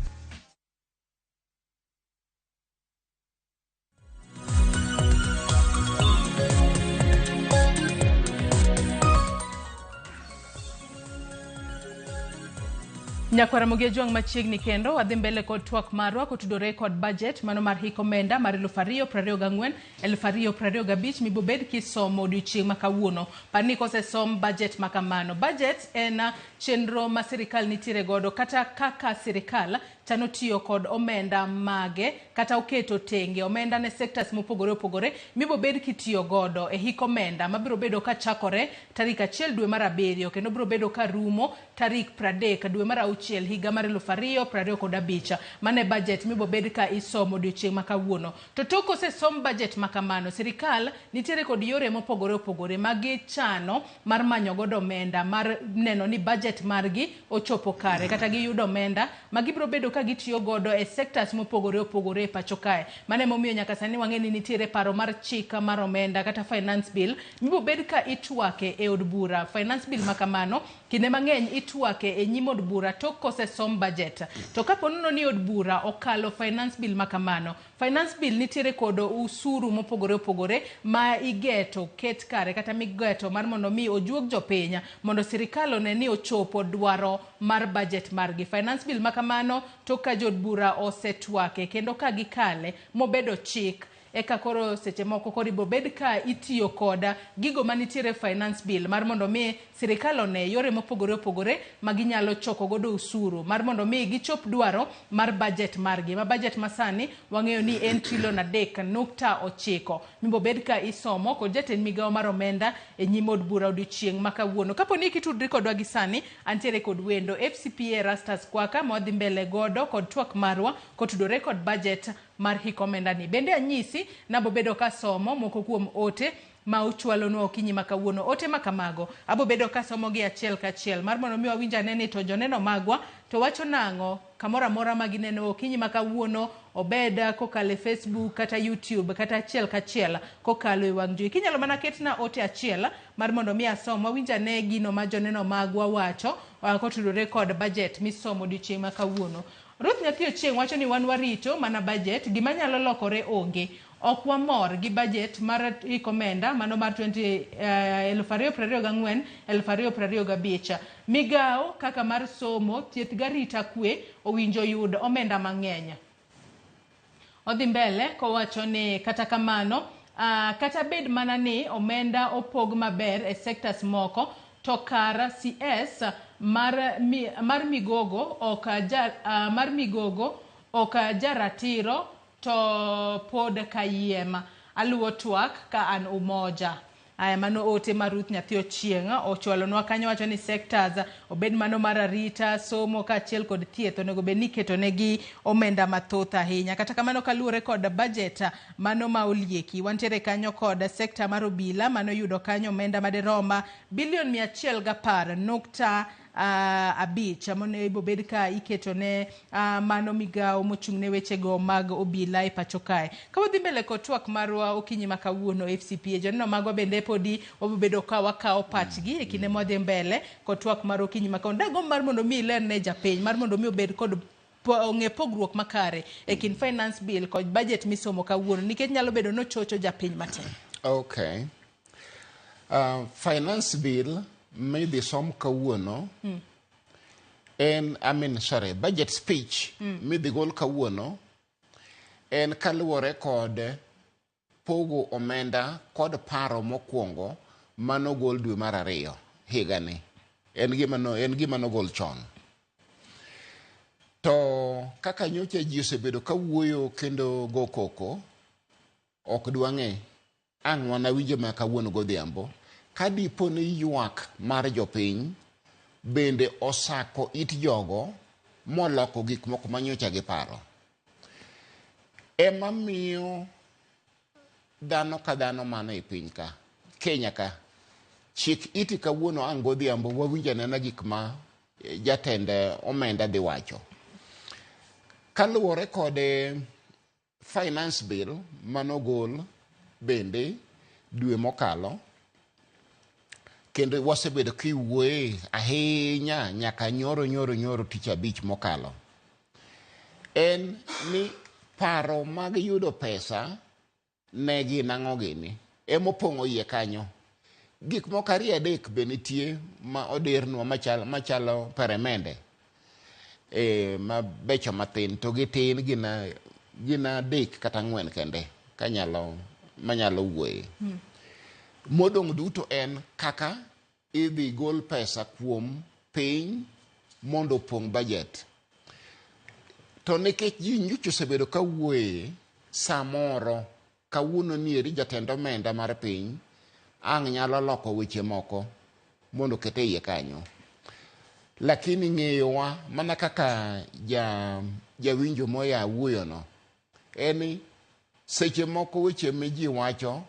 Nyakwara Ramogi Ojwang' machiegni kendo wadhi mbele kod twak marwa kotudore kod budget mano mar hik omenda mar 2024 2025 mibobed kisomo odiochieng' ma kawuono. Par ni kosesom budget ma kamano. Budget en chenro ma sirikal nitiere godo kata kaka sirikal chano tiyo kod omenda mage kata oketo tenge omenda ne sectors mopogore opogore mibobed kitiyo godo e hik omenda mabiro bedo kachakore tarik 1 dwe mar 7 kendo biro bedo karumo tarik 30 dwe mar 6 higa mar 2025. Mane budget mibobed ka isomo odiochieng' ma kawuono. To tok kosesom budget ma kamano, sirikal nitiere kod yore mopogore opogore ma gichano mar manyo godo omenda mar neno ni budget margi ochopo kare kata giyudo omenda ma gibiro bedo ka gitiyo godo e sectors mopogore opogore e pacho kae. Mano emomiyo nyaka sani wang'e ni nitiere paro mar chik mar omenda kata finance bill mibobed ka itwake e od bura. Finance bill ma kamano kinde mang'eny itwake e nyim od bura tok kosesom budget. To kapo nono ni od bura okalo finance bill ma kamano, finance bill nitiere kod usuru mopogore opogore ma igeto ket kare kata migeto mar mondo mi ojuog jopiny mondo sirikal one ni ochopo dwaro mar budget margi. Finance bill ma kamano tok ka jood bura osetwake kendo ka gikale mobedo chik, eka koro seche moko koro ibobed ka itiyo koda gigo manitiere finance bill mar mondo mi sirikal one yore mopogore opogore ma ginyalo choko godo usuru mar mondo mi gichop dwaro mar budget margi. Ma budget masani wang'eyo ni en trilion 3.9 mibobed ka isomo kod jatend migawo mar omenda e nyim od bura odiochieng' ma kawuono. Kapo ni kitudri kodwa gi sani, antiere kod wendo FCPA Rastas Kwaka ma wadhi mbele godo kod twak marwa kotudore kod budget mar hik omenda ni. Bende anyisi nabobedo kasomo moko kuom ote ma uchwalonwa okinyi ma kawuono. Ote ma kamago abobedo kasomo gi achiel kachiel mar mondo mi wawinj ane ni to joneno magwa to wacho nang'o kamoro amora ma gineno okinyi ma kawuono, obed kokalo e Facebook kata YouTube kata achiel kachiel kokalo e wang' jowi. Kinyalo mana ketna ote achiel mar mondo mi asom wawinj ane gino ma joneno magwa wacho kotudore kod budget misomo odiochieng' ma kawuono. Ruth Nyathi Ochieng' wacho ni wan warito mana budget, gima nyalo lokore onge. Ok wamor gi budget mar hik omenda mano mar 2024 2025. Migawo kaka mar somo, thieth gi arita kwe owinjo yud omenda mang'eny. Odhi mbele kowacho ni kata kamano, kata bed mana ni omenda opog maber e sectors moko, to kar CS mar Migogo ok jaratiro to pod kayiem. Aluwo twak ka an Umoja. Aya, mano ote mar Ruth Nyathi Ochieng' ochwalonwa kanyo, wacho ni sectors obed mano mar arita, somo kaachiel kod thieth onego bed ni iketonegi omenda mathoth ahinya. Kata kamano kaluwore kod budget mano ma olieki, wantiere kanyo kod sector mar obila mano yudo kanyo omenda maderom bilion 110.5 monego bed ka iketone mano migawo mochung' ne wechego mag obila e pacho kae. Ka wadhi mbele kod twak marwa okinyi ma kawuono FCPA, joneno magwa bende podi wabobedo ka wakawo pachgi e kinde mwadhi mbele kod twak mar okinyi ma kawuono. Dagomb mar mondo mi iler ne japiny mar mondo mi obed kod ong'e pogruok makare e kind finance bill kod budget misomo kawuono, nikech nyalo bedo nochocho japiny matin. Okay. Finance bill midhi som kawuono en, budget speech midhi gol kawuono en kaluwore kod pogo omenda kod paro mokwongo manogol dwe mar 2 higani. En gima nogol chon. To kaka nyocha ji osebedo kawuoyo kendo go koko, ok dwang'e ang' wanawinjo ma kawuono godhiambo ka dipo ni ywak mar jopiny bende osako it jogo moloko gik moko manyocha giparo. Ema miyo dhano ka dhano mano e piny ka, Kenya ka, chik iti kawuono ang' godhiambo wawinj anena gik ma jatend omenda dhi wacho. Kaluwore kod finance bill manogol bende dwe mokalo, kendo wasebedo kiwuoye ahinya nyaka nyoro tich abich mokalo, en ni paro mag yudo pesa ne gin ang'o gini emopong'o iye kanyo. Gik moko 2 3 be nitie ma odirnwa machalo peremende. e, mabecho mathin to gitin gin gin 3 kata 4 kende kanyalo manyalo wuoye. Modong' duto en kaka idhi gol pesa kuom piny mondo opong' budget. To nikech ji nyocha osebedo ka wuoye, samoro kawuono nieri jatend omenda mar piny ang' nyalo loko weche moko mondo oket e iye kanyo. Lakini ng'eyowa mana kaka jawinjo moya wuoyono en ni seche moko weche ma ji wacho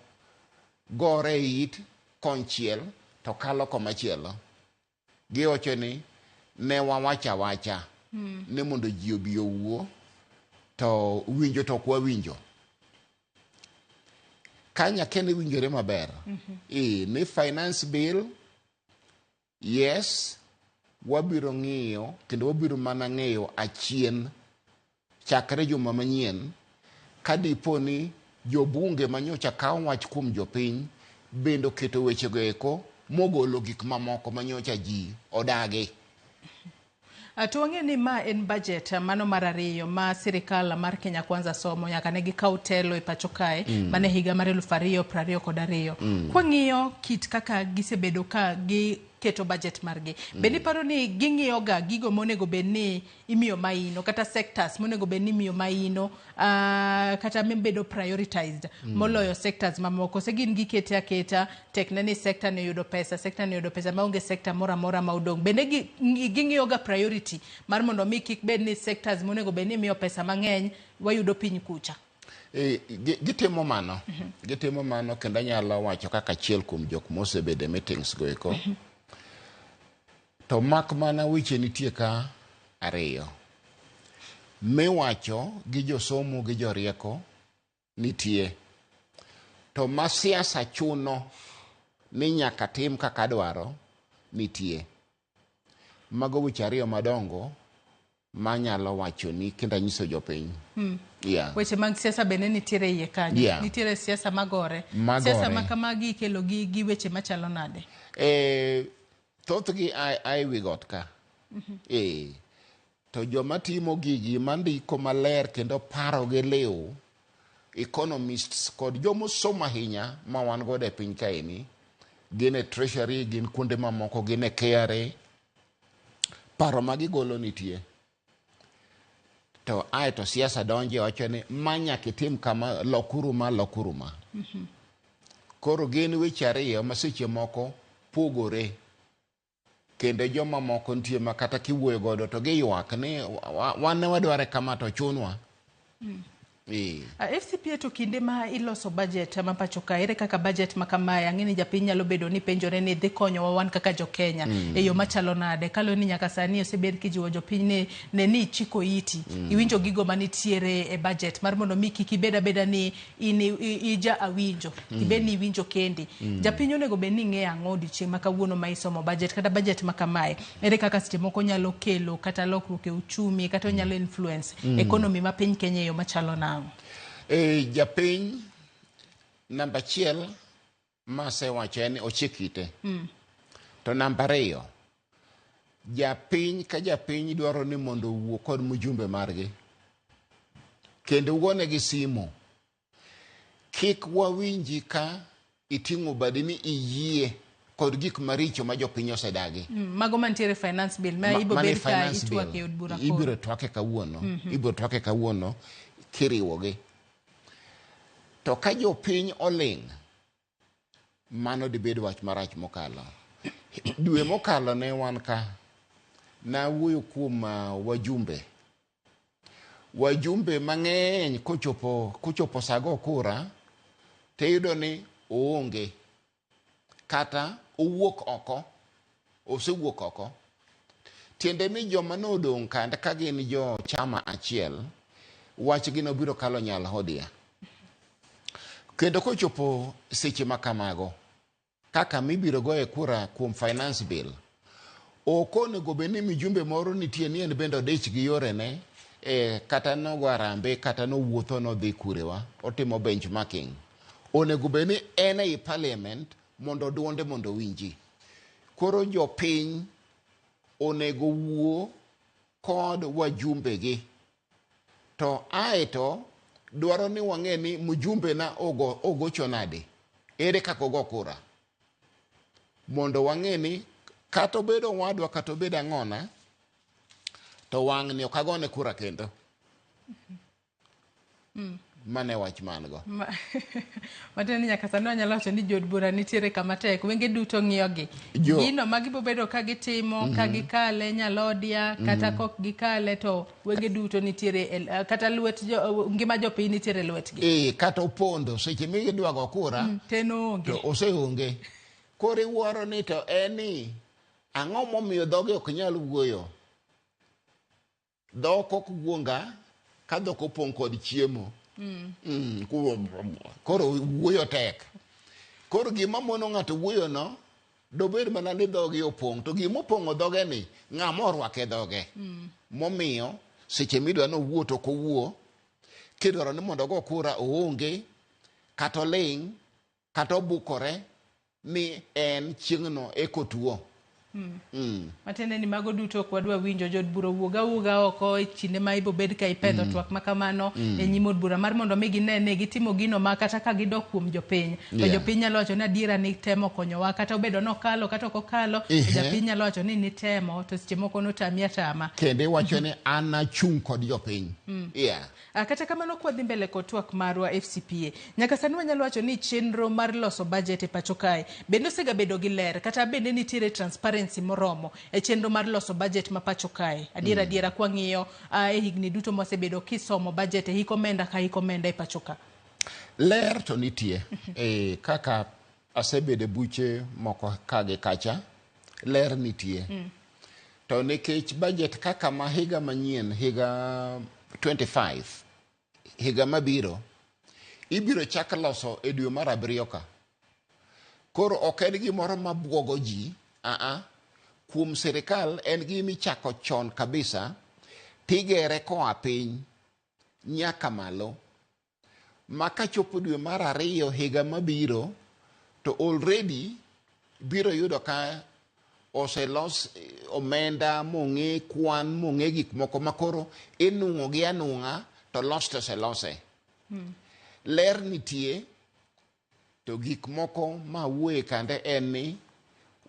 gore e it konchiel to kalo komachielo. Giwacho ni ne wawacho awacha ni mondo ji obi owuo to winjo to ok wawinjo. Ka nyakene winjore maber. Ni finance bill, yes, wabiro ng'iyo kendo wabiro mana ng'eyo achien chakre juma manyien ka dipo ni jobunge manyocha kawo wach kuom jopiny bende oketo wechego eko mogolo gik mamoko manyocha ji odagi. To wang'eyo ni ma en budget mano mar ariyo ma sirikal mar Kenya Kwanza somo nyaka ne gikaw telo e pacho kae mane higa mar 2022. Kwang'iyo kit kaka gisebedo ka giketo budget margi, bende iparo ni ging'iyo ga gigo monego bed ni imiyo maino kata sectors monego bed ni imiyo maino kata mabedo prioritized moloyo sectors mamoko, se gin gikete aketa tekne ni sector ni oyudo pesa, sector ni oyudo pesa maonge sector moro amora ma odong'? Bende ging'iyo ga priority mar mondo mi kik bed ni sectors monego bed ni imiyo pesa mang'eny wayudo piny kucha? Gitimo mano, gitimo mano, kendo anyalo wacho kaka achiel kuom jok mosebedo e meetings go eko. To mak mana weche nitie ka ariyo miwacho gi josomo gi jorieko nitie, to ma siasa chuno ni nyaka tim kaka dwaro nitie. Mago weche ariyo madongo manyalo wacho ni kendo anyiso jopiny. Yeah. Weche mag siasa bende nitiere iye kanyo? Nitiere siasa magore? Magore. Siasa ma kamagi ikelo gi weche machalo nade? Thothgi a e wi got ka. To joma timo gigi mandiko maler kendo paro gi liw, economists kod jomosomo ahinya ma wan godo e piny kaeni, gin e treasury, gin kuonde mamoko, gin e KRA, paro ma gigolo nitie. To ae to siasa donje, wacho ni ma nyaka itim kama, lokuru ma, lokuru ma. Koro gin weche ariyo ma seche moko pogore, kendo joma moko nitie ma kata kiwuoyo godo to giywak ni wan ne wadware kama to chunwa. FCPA to kinde ma iloso budget ma pacho ka, ere kaka budget ma kamae, ang'e ni japiny nyalo bedo ni penjore ni dhi konyowa wan kaka jo-Kenya e yo machalo nade, kaluwore ni nyaka sani osebed kijiwo jopiny ni ne ni ichiko iti iwinjo gigo manitiere e budget mar mondo mi kik ibed abeda ni in ija awinjo, ibed ni iwinjo kendi. Japiny onego bed ni ng'eyo ang'o odiochieng' ma kawuono ma isomo budget kata budget ma kamae? Ere kaka seche moko nyalo kelo kata lokruok e uchumi kata onyalo influence economy ma piny Kenya e yo machalo nang'o? Japiny namba 1 masewacho en ni ochik ite. To namba 2, japiny ka japiny dwaro ni mondo owuo kod mjumbe margi kendo ugonegi simu. Kik wawinji ka iting'o badi ni iyie kod gik maricho ma jopiny osedagi. Mago mantiere finance bill ma ibo mane bed ka finance bill. itwak e od bura koro. Ibiro twake kawuono, ibiro twake kawuono kiriwogi. To ka jopiny oling', mano dibed wach marach mokalo. Dwe mokalo ne wan ka, nawuoyo kuom wajumbe. Wajumbe mang'eny kochopo sa go kura, tiyudo ni oonge kata owuok oko, osewuok oko. Tiende ni joma nodong' kanda ka gin jo chama achiel, wachgi nobiro kalo nyalhodia. Kendo kochopo seche ma kamago, kaka mibiro goye kura kuom finance bill, ok onego bed ni mijumbe moro nitie ni en bende odich gi yorene, kata nogo arambe kata nowuotho nodhi kurewa otimo benchmarking. Onego bed ni en ei parliament mondo duonde mondo owinji. Koro jopiny onego wuo kod wajumbe gi. To aeto dwaro ni wang'e ni mjumbe na ogo, ogocho nade, ere kaka ogo kura. Mondo wang'e ni kata obedo owadwa kata obedo ang'ona, to wang'ni ok agone kura kendo. Mano e wach ma an go. Matiende ni nyaka sani wanyalo wacho ni jood bura nitiere kama tek, wenge duto ng'iyogi. Gino ma gibo bedo ka gitimo, ka gikale nyalodia, kata kok gikale to wenge duto nitiere e, kata lwet jo, ngima jopiny nitiere e lwetgi. Ee, kata opondo seche midwa go kura To en oonge. to oseonge. Koro iwuoro ni to en ni ang'o momiyo dhoge ok nyal wuoyo? Dhok ok wuonga ka dhok opong' kod chiemo. Koro wuoyo tek. Koro gima mono ng'ato wuoyo no, dobed mana ni dhoge opong'. To gima opong'o dhoge ni, ng'ama orwake dhoge. Momiyo seche midwa ni owuo to ok owuo. Kidwaro ni mondo ogo kura oonge, kata oling', kata obukore ni en chieng'no eko tuo. Matiende ni mago duto ok wadwa winjo jood bura owuog awuoga oko e kinde ma ibo bed ka ipedho twak ma kamano e nyim od bura mar mondo mi gine ni gitimo gino ma kata ka gidok kuom jopiny to jopiny nyalo wacho ni adiera ni temo konyowa kata obedo ni okalo kata ok okalo to japiny nyalo wacho ni nitemo to seche moko notami atama. Kendo iwacho ni an achung' kod jopiny. Yeah. Kata kamano kwadhi mbele kod twak marwa FCPA, nyaka sani wanyalo wacho ni chenro mar loso budget e pacho kae bende osegabedo gi ler kata bende nitiere transparency moromo e chenro mar loso budget ma pacho kae. Adiera adiera kwang'iyo e higni duto mwasebedo kisomo budget e hik omenda ka hik omenda e pacho ka. Ler to nitie. E, kaka asebedo e buche moko ka gi kacha, ler nitie. To nikech budget kaka ma higa manyien, higa 25, higa mabiro, ibiro chak loso e dwe mar abiriyo ka. Koro ok en gimoro mabuogo ji, aa, kuom sirikal en gima ichako chon kabisa, tigere koa piny nyaka malo. Ma kachopo dwe mar ariyo higa mabiro, to already biro yudo ka oselos omenda mong'e kwan mong'e gik moko makoro inung'o gi anung'a to los to oselose. Ler nitie to gik moko ma wuoye kande en ni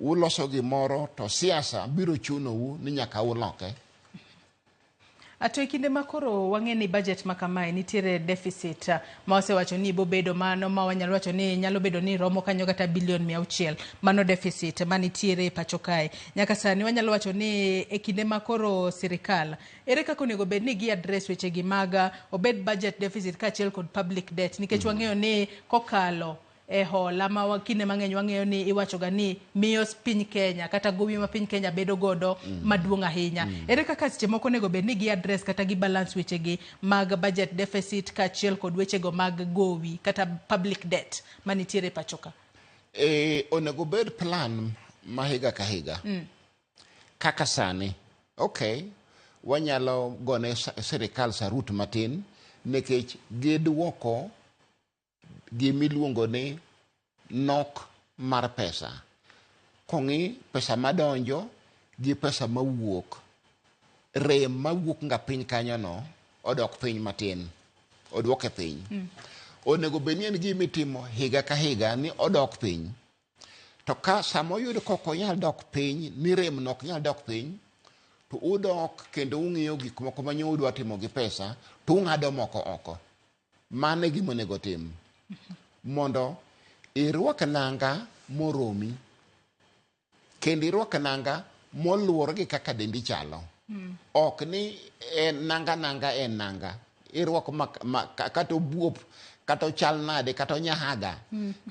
uloso gimoro to siasa biro chunou ni nyaka uloke. To e kinde ma koro wang'e ni budget ma kamae nitiere deficit ma wasewacho ni bobedo mano ma wanyalo wacho ni nyalo bedo ni romo kanyo kata bilion 600 mano deficit manitiere e pacho kae. Nyaka sani wanyalo wacho ni e kinde ma koro sirikal ere kaka onego bed ni gi address weche gi mag obed budget deficit kaachiel kod public debt nikech wang'eyo ni kokalo e hola ma kinde mang'eny wang'eyo ni iwachoga ni miyo piny Kenya kata gowi ma piny Kenya bedo godo maduong' ahinya. Ere kaka seche moko onego bed ni gi address kata gi balance weche gi mag budget deficit kaachiel kod wechego mag gowi kata public debt manitiere e pacho ka? E, onego bed plan ma higa ka higa. Kaka sani, okay, wanyalo gone sirikal sarut matin nikech gidwoko gimiluongo ni nok mar pesa. Kong'i pesa madonjo gi pesa mawuok, rem mawuok nga piny kanyo no odok piny matin, odwoke piny. Onego bed ni en gima itimo higa ka higa ni odok piny. To ka sama oyud ka ok onyal dok piny, ni rem no ok nyal dok piny, to udok kendo ung'iyo gik moko ma nyo udwa timo gi pesa, to ung'ado moko oko. Mano e gima onego tim. Mondo irwak nanga moromi, kendo irwak nanga moluwore gi kaka dendi chalo. Ok ni en nanga nanga en nanga. Irwako kata obuop, kata ochal nade, kata onyahaga,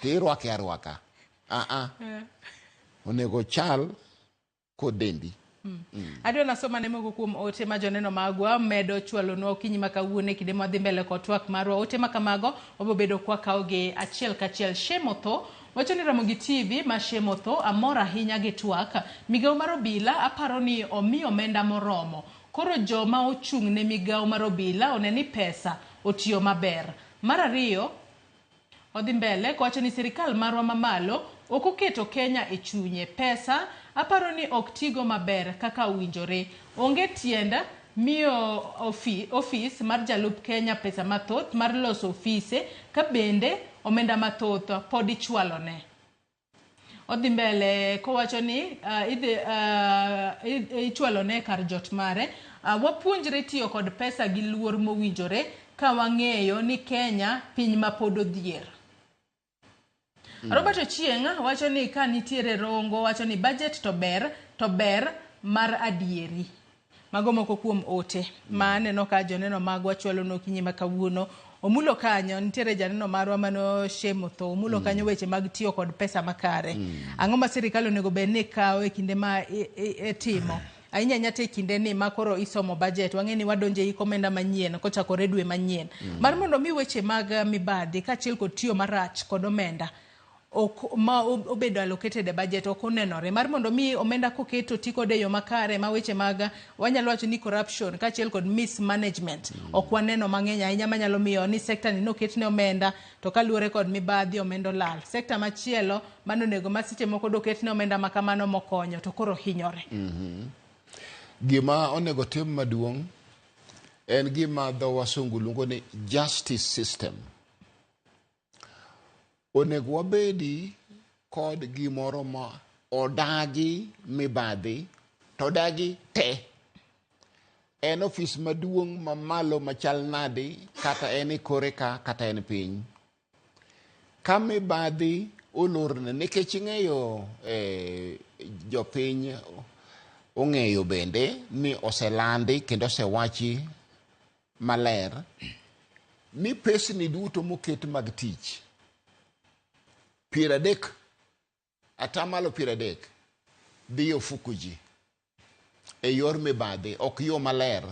to irwake arwaka. Onego ochal kod dendi. Adwa nasoma ne moko kuom ote ma joneno magwa medo chwalonwa okinyi ma kawuono e kinde mwadhi mbele kod twak marwa. Ote ma kamago wabiro bedo kwakawogi achiel kachiel. Shem Otho wacho ni Ramogi TV ma Shem Otho amor ahinya gi twak. Migawo mar obila aparo ni omi omenda moromo. Koro joma ochung' ne migawo mar obila one ni pesa otiyo maber. Mar ariyo, odhi mbele kowacho ni sirikal marwa mamalo ok oketo Kenya e chunye. Pesa aparo ni ok tigo maber kaka owinjore. Onge tiend miyo ofis mar jalup Kenya pesa mathoth mar loso ofise ka bende omenda mathoth pod ichwalone. Odhi mbele kowacho ni idhi ichwalone kar jot mare. Wapuonjre tiyo kod pesa gi luor mowinjore ka wang'eyo ni Kenya piny ma pod odhier. Robert Ochieng' wacho ni ka nitiere Rongo wacho ni budget to ber mar adieri. Mago moko kuom ote ma aneno ka joneno magwa chwalo okinyi ma kawuono. Omulo kanyo nitiere janeno marwa mano Shemo Tho. Omulo kanyo weche mag tiyo kod pesa makare. Ang'o ma sirikal onego bed ni kawo e kinde ma itimo? Ahinya ahinya to e kinde ni ma koro isomo budget, wang'e ni wadonjo e hik omenda manyien kochakore dwe manyien. Mar mondo mi weche mag mibadhi kaachiel kod tiyo marach kod omenda ok ma obedo allocated e budget ok onenore. Mar mondo mi omenda koket oti kode e yo makare ma weche mag wanyalo wacho ni corruption kaachiel kod mismanagement ok waneno mang'eny ahinya manyalo miyo ni sekta ni noketne omenda to kaluwore kod mibadhi omenda olal. Sekta machielo mano onego ma seche moko doketne omenda ma kamano mokonyo to koro hinyore. Gima onego tim maduong' en gima dho wasungu luongo ni justice system. Onego wabedi kod gimoro ma odagi mibadhi to odagi te. En ofis maduong' mamalo machal nadi kata en e kore ka kata en piny. Ka mibadhi olorne nikech ing'eyo jopiny ong'eyo bende ni oselandi kendo osewachi maler ni pesni duto moket mag tich 30 30% dhi e ofuku ji e yor mibadhi, ok yo maler.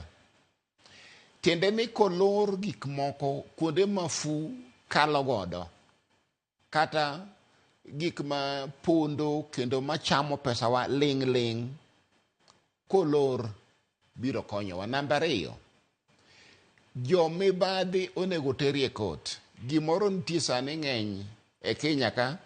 Tiende ni kolor gik moko kuonde ma fu kalo godo kata gik ma pondo kendo machamo pesawa ling' ling' kolor biro konyowa. Namba 2, jomibadhi onego teri e kot. Gimoro nitie sani ng'eny e Kenya ka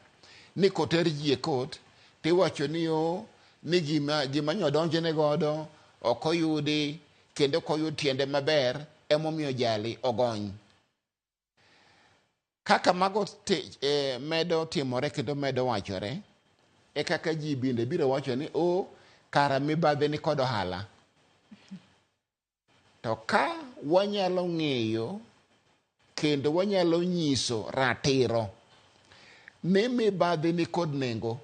ni koter ji e kot tiwacho ni o ni gima nyodonjne godo ok oyudi kendo ok oyud tiende maber emomiyo jali ogony. Kaka mago medo timore kendo medo wachore e kaka ji bende biro wacho ni o kara mibadhi ni kod ohala. To ka wanyalo ng'eyo kendo wanyalo nyiso ratiro ni mibadhi ni kod nengo,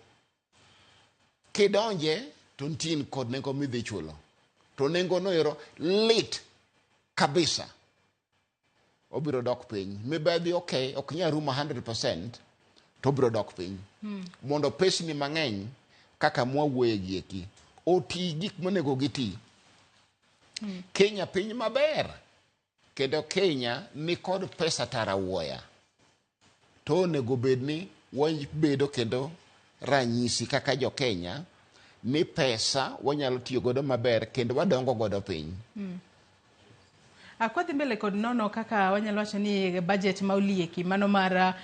kidonje to nitie kod nengo midhi chulo, to nengo no ero lit kabisa, obiro dok piny. Mibadhi ok nyal rumo 100% to obiro dok piny. Mondo pesni mang'eny kaka mwawuoye gi eki oti gik monego giti. Kenya piny maber kendo Kenya ni kod pesa tara wuoya, to onego bed ni wabedo kendo ranyisi kaka jo Kenya ni pesa wanyalo tiyo godo maber kendo wadongo godo piny. Kwadhi mbele kod nono kaka wanyalo wacho ni budget ma olieki mano mar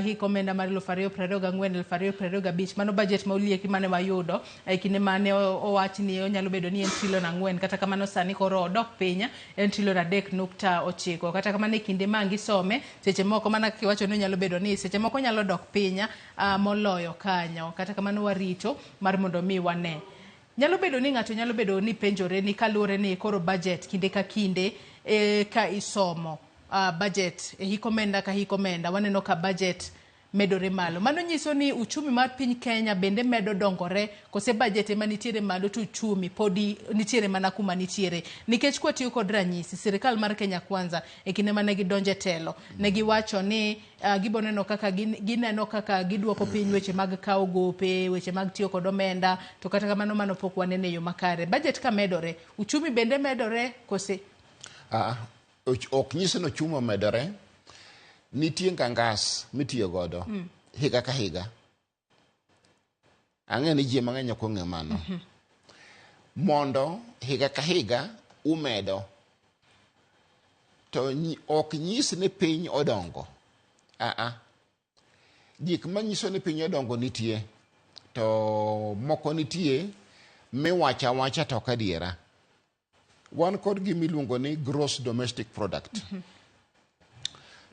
hik omenda mar 2024 2025, mano budget ma olieki mane wayudo e kinde mane owach ni onyalo bedo ni en trilion 4, kata kamano sani koro odok piny en trilion 3.9. Kata kamano e kinde ma gisome seche moko mana kiwacho ni onyalo bedo ni seche moko nyalo dok piny moloyo kanyo, kata kamano warito mar mondo mi wane. Nyalo bedo ni ng'ato nyalo bedo ni penjore ni kaluwore ni koro budget kinde ka kinde ka isomo budget e hik omenda ka hik omenda waneno ka budget medore malo. Mano nyiso ni uchumi mar piny Kenya bende medo dongore kose budget ema nitiere malo to uchumi podi nitiere mana kuma nitiere. Nikech kwatiyo kod ranyisi, sirikal mar Kenya Kwanza e kinde mane gidonje telo ne giwacho ni giboneno kaka gineno kaka giduoko piny weche mag kawo gope, weche mag tiyo kod omenda, to kata kamano mano pok wanene e yo makare. Budget ka medore, uchumi bende medore kose? Ok nyis ni ochumi omedore. Nitie ngangas mitiyo godo higa ka higa. Ang'eyo ni ji mang'eny ok ong'eyo mano. Mondo higa ka higa umedo, to ok nyis ni piny odongo. Gik manyiso ni piny odongo nitie, to moko nitie miwacho awacha to ok adiera. Wan kod gima iluongo ni gross domestic product.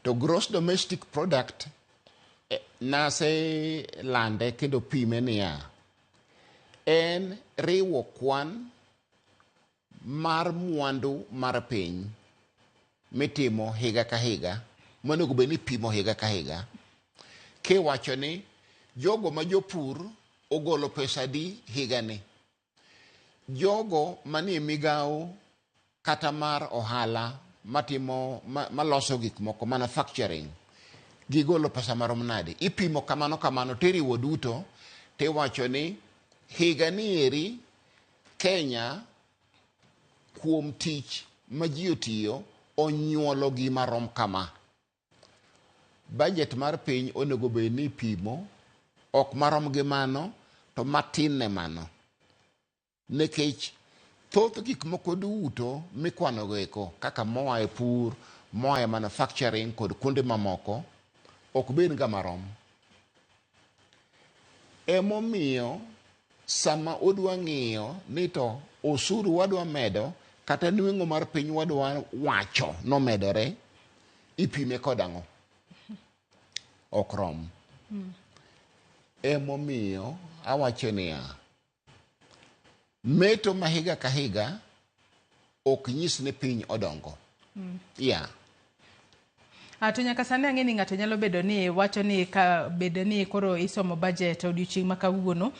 To gross domestic product nase lande kendo pime niya, en riwo kwan mar mwandu mar piny mitimo higa ka higa, monego bed ni ipimo higa ka higa, kiwacho ni jogo ma jopur ogolo pesa adi higani, jogo manie migawo kata mar ohala matimo maloso gik moko manufacturing gigolo pesa marom nade. Ipimo kamano kamano tiriwo duto tiwacho ni higa ni eri Kenya kuom tich ma ji otiyo onyuolo gima rom kama. Budget mar piny onego bed ni ipimo ok marom gi mano to matin ne mano. Nikech thoth gik moko duto mikwano go eko kaka moa e pur, moa e manufacturing kod kuonde mamoko ok bed ga marom. Emomiyo sama udwa ng'iyo ni to osuru wadwa medo kata nweng'o mar piny wadwa wacho nomedore, ipime kod ang'o? Ok rom. Emomiyo awacho niya, meto ma higa ka higa ok nyis ni piny odongo. Yeah. To nyaka sani ang'e ni ng'ato nyalo bedo ni wacho ni ka bed ni koro isomo budget odiochieng' ma kawuono,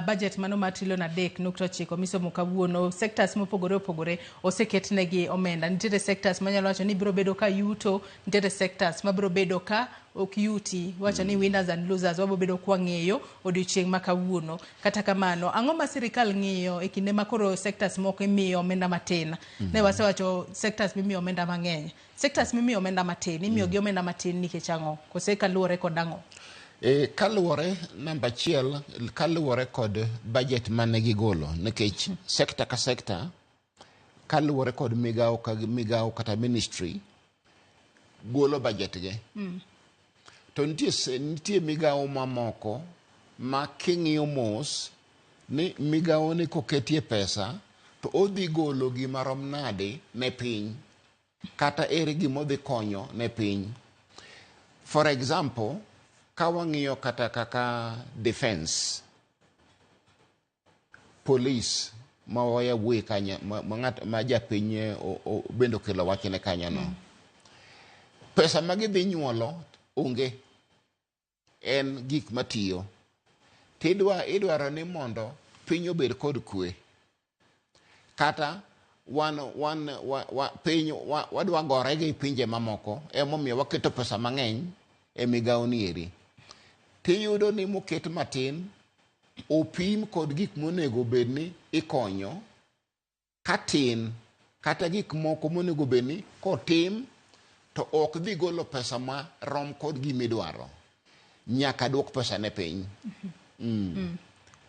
budget mano mar trilion 3.9 misomo kawuono, sectors mopogore opogore oseketnegi omenda. Nitiere sectors manyalo wacho ni biro bedo ka yuto, nitiere sectors mabiro bedo ka ok yuti. Wacho ni winners and losers wabiro bedo kwang'eyo odiochieng' ma kawuono. Kata kamano, ang'o ma sirikal ng'iyo e kinde ma koro sectors moko imiyo omenda matin? Ne wasewacho sectors mimiyo omenda mang'eny. Sectors mimiyo omenda matin, imiyo gi omenda matin nikech ang'o? Kose kaluwore kod ang'o? Kaluwore namba achiel, kaluwore kod budget mane gigolo, nikech sector ka sector kaluwore kod migawo ka migawo kata ministry golo budget ge. To nitie migawo mamoko ma king'iyo mos ni migawo ni koketie pesa to odhi golo gima rom nade ne piny, kata ere gima odhi konyo ne piny. For example, ka wang'iyo kata kaka defense, police ma waya wuoye kanyo, ma ng'at ma japiny bende okelo wachne kanyo no. Pesa ma gidhi nyuolo onge, en gik matiyo. Tidwa idwaro ni mondo piny obed kod kwe. Kata wan wan wa, wa, piny wa, wadwa gore gi pinje mamoko, emomiyo waketo pesa mang'eny e migawo ni eri. Tiyudo ni moket matin opim kod gik monego bed ni ikonyo katin, kata gik moko monego bed ni kotim to ok dhi golo pesa ma rom kod gimidwaro. Nyaka duok pesa ne piny.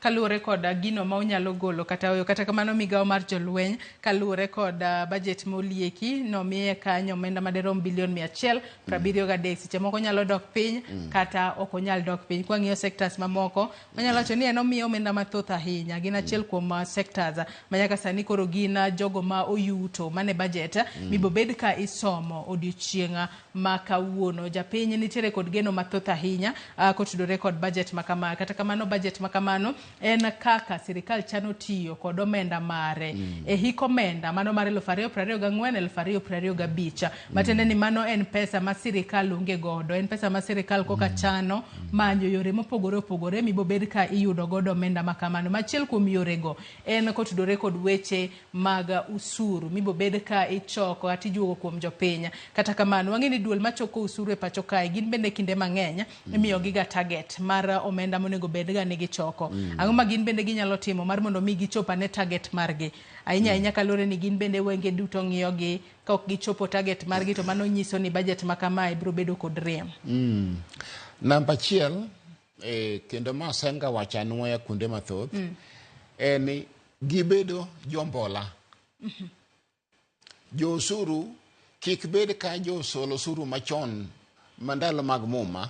Kaluwore kod gino ma unyalo golo kata oyo. Kata kamano migawo mar jolweny kaluwore kod budget molieki nomiye kanyo omenda maderom bilion 173. Seche moko nyalo dok piny kata ok onyal dok piny. Kwang'iyo sectors mamoko wanyalo wacho ni en omiye omenda mathoth ahinya. Gin achiel kuom sectors ma nyaka sani koro gin jogo ma oyuto mane budget mibobed ka isomo odiochieng' ma kawuono. Japiny nitiere kod geno mathoth ahinya kotudore kod budget ma kama. Kata kamano budget ma kamano en kaka sirikal chano tiyo kod omenda mare e hik omenda mano mar 2024 2025. Matiende ni mano en pesa ma sirikal onge godo, en pesa ma sirikal koka chano manyo yore mopogore opogore mibobed ka iyudo godo omenda ma kamano. Machiel kuom yorego en kotudore kod weche mag usuru mibobed ka ichoko kata ijuogo kuom jopiny. Kata kamano wang'e ni duol machoko usuru e pacho kae gin bende kinde mang'eny imiyo giga target mar omenda monego bed ga ni gichoko. Ang'o ma gin bende ginyalo timo mar mondo mi gichop ane target margi? Ahinya ahinya kaluwore ni gin bende wenge duto ng'iyo gi, ka ok gichopo target margi to mano nyiso ni budget ma kamae biro bedo kod rem. Namba achiel, kendo ma asenga wacho anwoya kuonde mathoth, en ni gibedo jombola. Jo osuru kik bed ka josol osuru machon mandalo mag muma.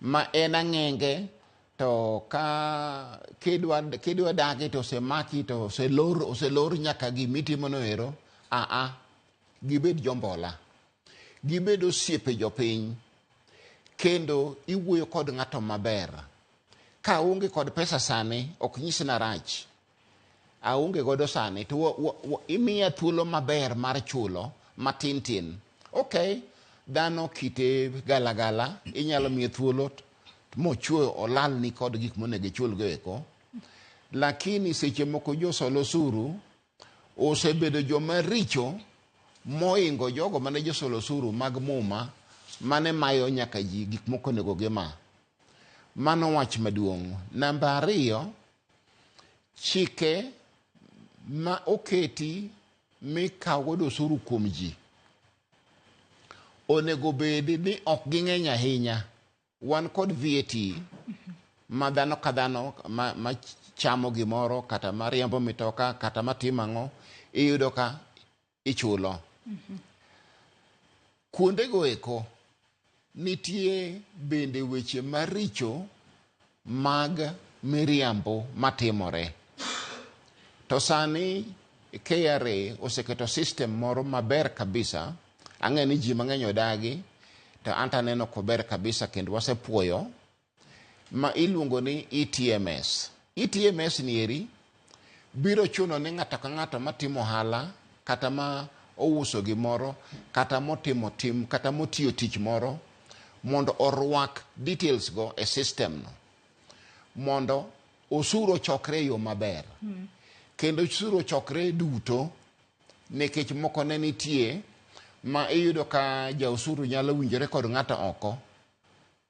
Ma en ang'enge to ka kidwa dagi to osemaki to oselor nyaka gimitimono ero, gibed jombola. Gibed osiepe jopiny. Kendo iwuoyo kod ng'ato maber. Ka aonge kod pesa sani, ok nyis ni arach. Aonge godo sani, to imiya thuolo maber mar chulo matin tin. Okay, dhano kite galagala, inyalo miye thuolo mochwe olalni kod gik monego ichulgo eko. Lakini seche moko josol osuru osebedo joma richo moingo jogo mane josol osuru mag muma mane mayo nyaka ji gik moko onego gima. Mano wach maduong'. Namba 2, chike ma oketi mikawo godo osuru kuom ji onego bed ni ok ging'eny ahinya. Wan kod VAT ma dhano ka dhano ma chamo gimoro kata ma riembo mitoka kata matimo ang'o iyudo ka ichulo. Kuondego eko nitie bende weche maricho mag miriambo matimore. To sani KRA oseketo system moro maber kabisa. Ang'e ni ji mang'eny odagi, to an to aneno kober kabisa kendo wasepuoyo, ma iluongo ni ETMS. ETMS ni eri biro chuno ni ng'ato ka ng'ato matimo ohala kata ma ouso gimoro kata motimo tim kata motiyo tich moro mondo orwak details go e system no mondo osuru ochokre e yo maber. Kendo osuru ochokre duto nikech moko ne nitie ma iyudo ka ja osuru nyalo winjore kod ng'ato oko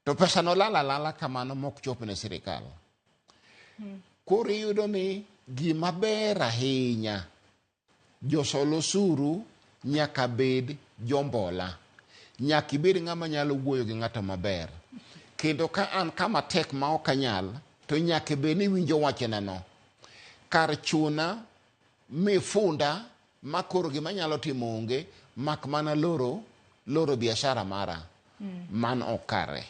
to pesa no lal alala kamano mok chop ne sirikal. Koro iyudo ni gima ber ahinya josol osuru nyaka bed jombola. Nyaka ibed ng'ama nyalo wuoyo gi ng'ato maber. Kendo ka an kama tek ma ok anyal, to nyaka bed ni iwinjo wachnano. Kar chuna mifunda ma koro gima anyalo timo onge, mak mana loro biashara mara. Mano ok kare.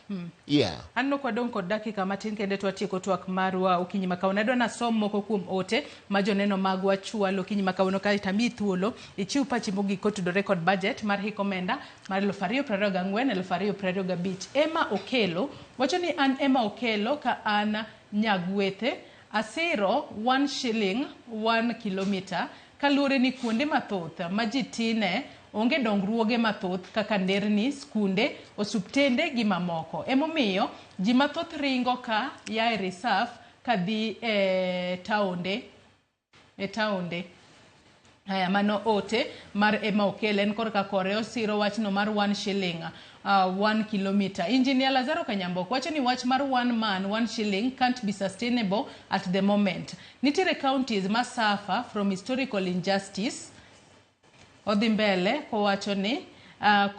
Yeah. Aneno ka wadong' kod dakika matin kende to watieko twak marwa okinyi ma kawuono. Adwa nasom moko kuom ote ma joneno magwa chwalo okinyi ma kawuono kaeto amiyi thuolo ichiw pachi mogik kotudore kod budget mar hik omenda mar 2024 2025. Emma Okelo wacho ni an Emma Okelo ka an Nyagwethe asiro 1 shilling 1 kilometer kaluwore ni kuonde mathoth ma ji tine onge dongruoge mathoth kaka nderni, skunde, osuptende gi mamoko. Emomiyo ji mathoth ringo ka ya e reserve ka dhi e taonde. Aya, mano ote mar Emma Okelo en korka kore osiro wachno mar 1 shilling 1 kilometer. Engineer Lazaro Kanyambok wacho ni wach mar 1 man 1 shilling can't be sustainable at the moment. Nitiere counties ma suffer from historical injustice. Odhi mbele kowacho ni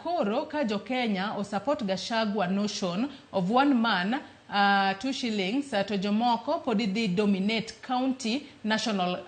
koro ka jo Kenya osupport Gachagua notion of 1 man 2 shillings to jomoko pod dhi dominate county national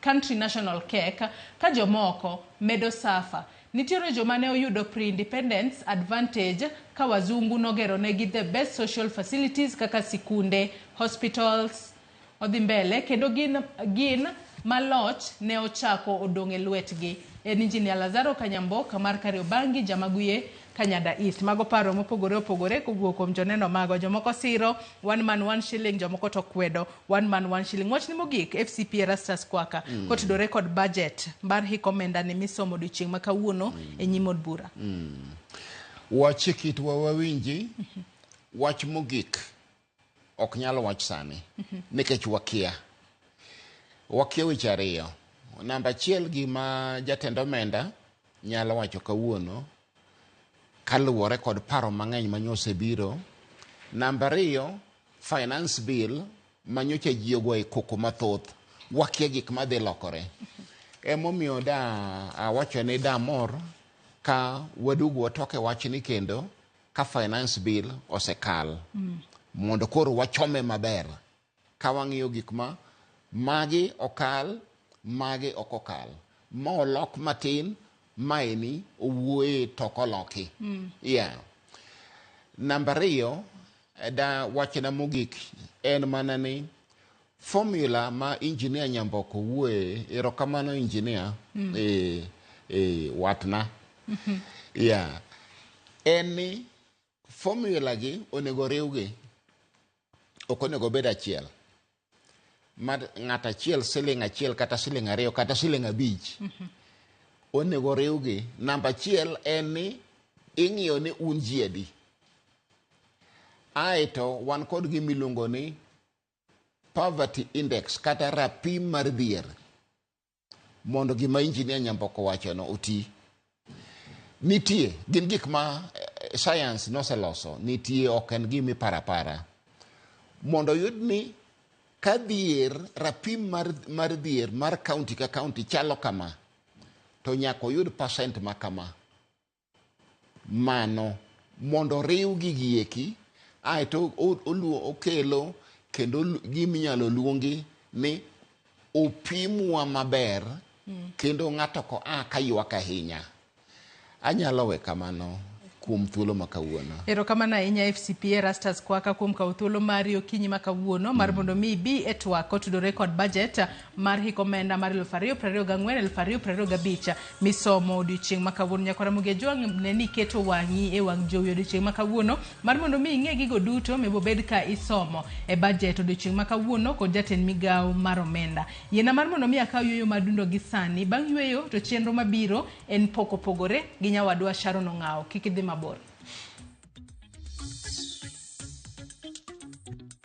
country national cake ka jomoko medo suffer. Nitiere joma ne oyudo pre-independence advantage ka wazungu nogero negi the best social facilities kaka sikunde, hospitals. Odhi mbele kendo gin maloch ne ochako odong' e lwetgi. En Engineer Lazaro Kanyamboka mar Kariobangi, Jamaguye, Kanyada East. Mago paro mopogore opogore kowuok kuom joneno mago. Jomoko siro 1 man 1 shilling, jomoko to kwedo 1 man 1 shilling. Wachni mogik FCP Erastus Kwaka kotudore kod budget mar hik omenda ni misomo odiochieng' ma kawuono e nyim od bura. Wach kitwa wawinji, wach mogik ok nyal wach sani nikech wakia. Wakia weche ariyo. Namba achiel, gima jatend omenda nyalo wacho kawuono kaluwore kod paro mang'eny manyosebiro. Namba 2, finance bill manyocha ji ogoye koko mathoth. Wakia gik madhi lokore. Emomiyo da awacho ni damor ka waduogo watoke wachni kendo ka finance bill osekal. Mondo koro wachome maber. Ka wang'iyo gik ma magi okal, magi ok okal. Ma olok matin, maeni owuoye to ok oloki. Yeah. Namba 2, da wachna mogik en mana ni formula ma engineer Nyamboko wuoye, erokamano engineer, e watna. Yeah. En ni formula gi onego riwgi, ok onego bed achiel. Mar ng'at achiel siling 1 kata siling 2 kata siling 5. Onego riwgi. Namba 1 en ni ing'iyo ni un ji adi. Aeto wan kod gima iluongo ni poverty index kata rapim mar dhier mondo gima engineer Nyamboko wachono oti. Nitie, gin gik ma science noseloso, nitie ok en gima iparo apara. Mondo oyud ni ka dhier, rapim mar dhier mar county ka county chalo kama, to nyaka oyud percent ma kama. Mano mondo oriw gigi eki, aeto okelo kendo gima inyalo luongi ni opimwa maber kendo ng'ato ko a ka ywak ahinya. Anyalo we kamano kuom thuolo ma kawuono. Erokamano ahinya FCPA Erastus Kwaka kuom kawo thuolo mari okinyi ma kawuono mar mondo mi ibi e twak kotudore kod budget mar hik omenda mar 2024 2025 misomo odiochieng' ma kawuono. Nyakwara Ramogi Ajwang' ne ni iketo wang'i e wang' jowi odiochieng' ma kawuono mar mondo mi ing'e gigo duto mibobed ka isomo e budget odiochieng' ma kawuono kod jatend migawo mar omenda. Yiena mar mondo mi akaw yueyo madundo gi sani. Bang' yueyo to chenro mabiro en pok opogore gi nyawadwa Sharon Ong'awo. Kik idhi mabor.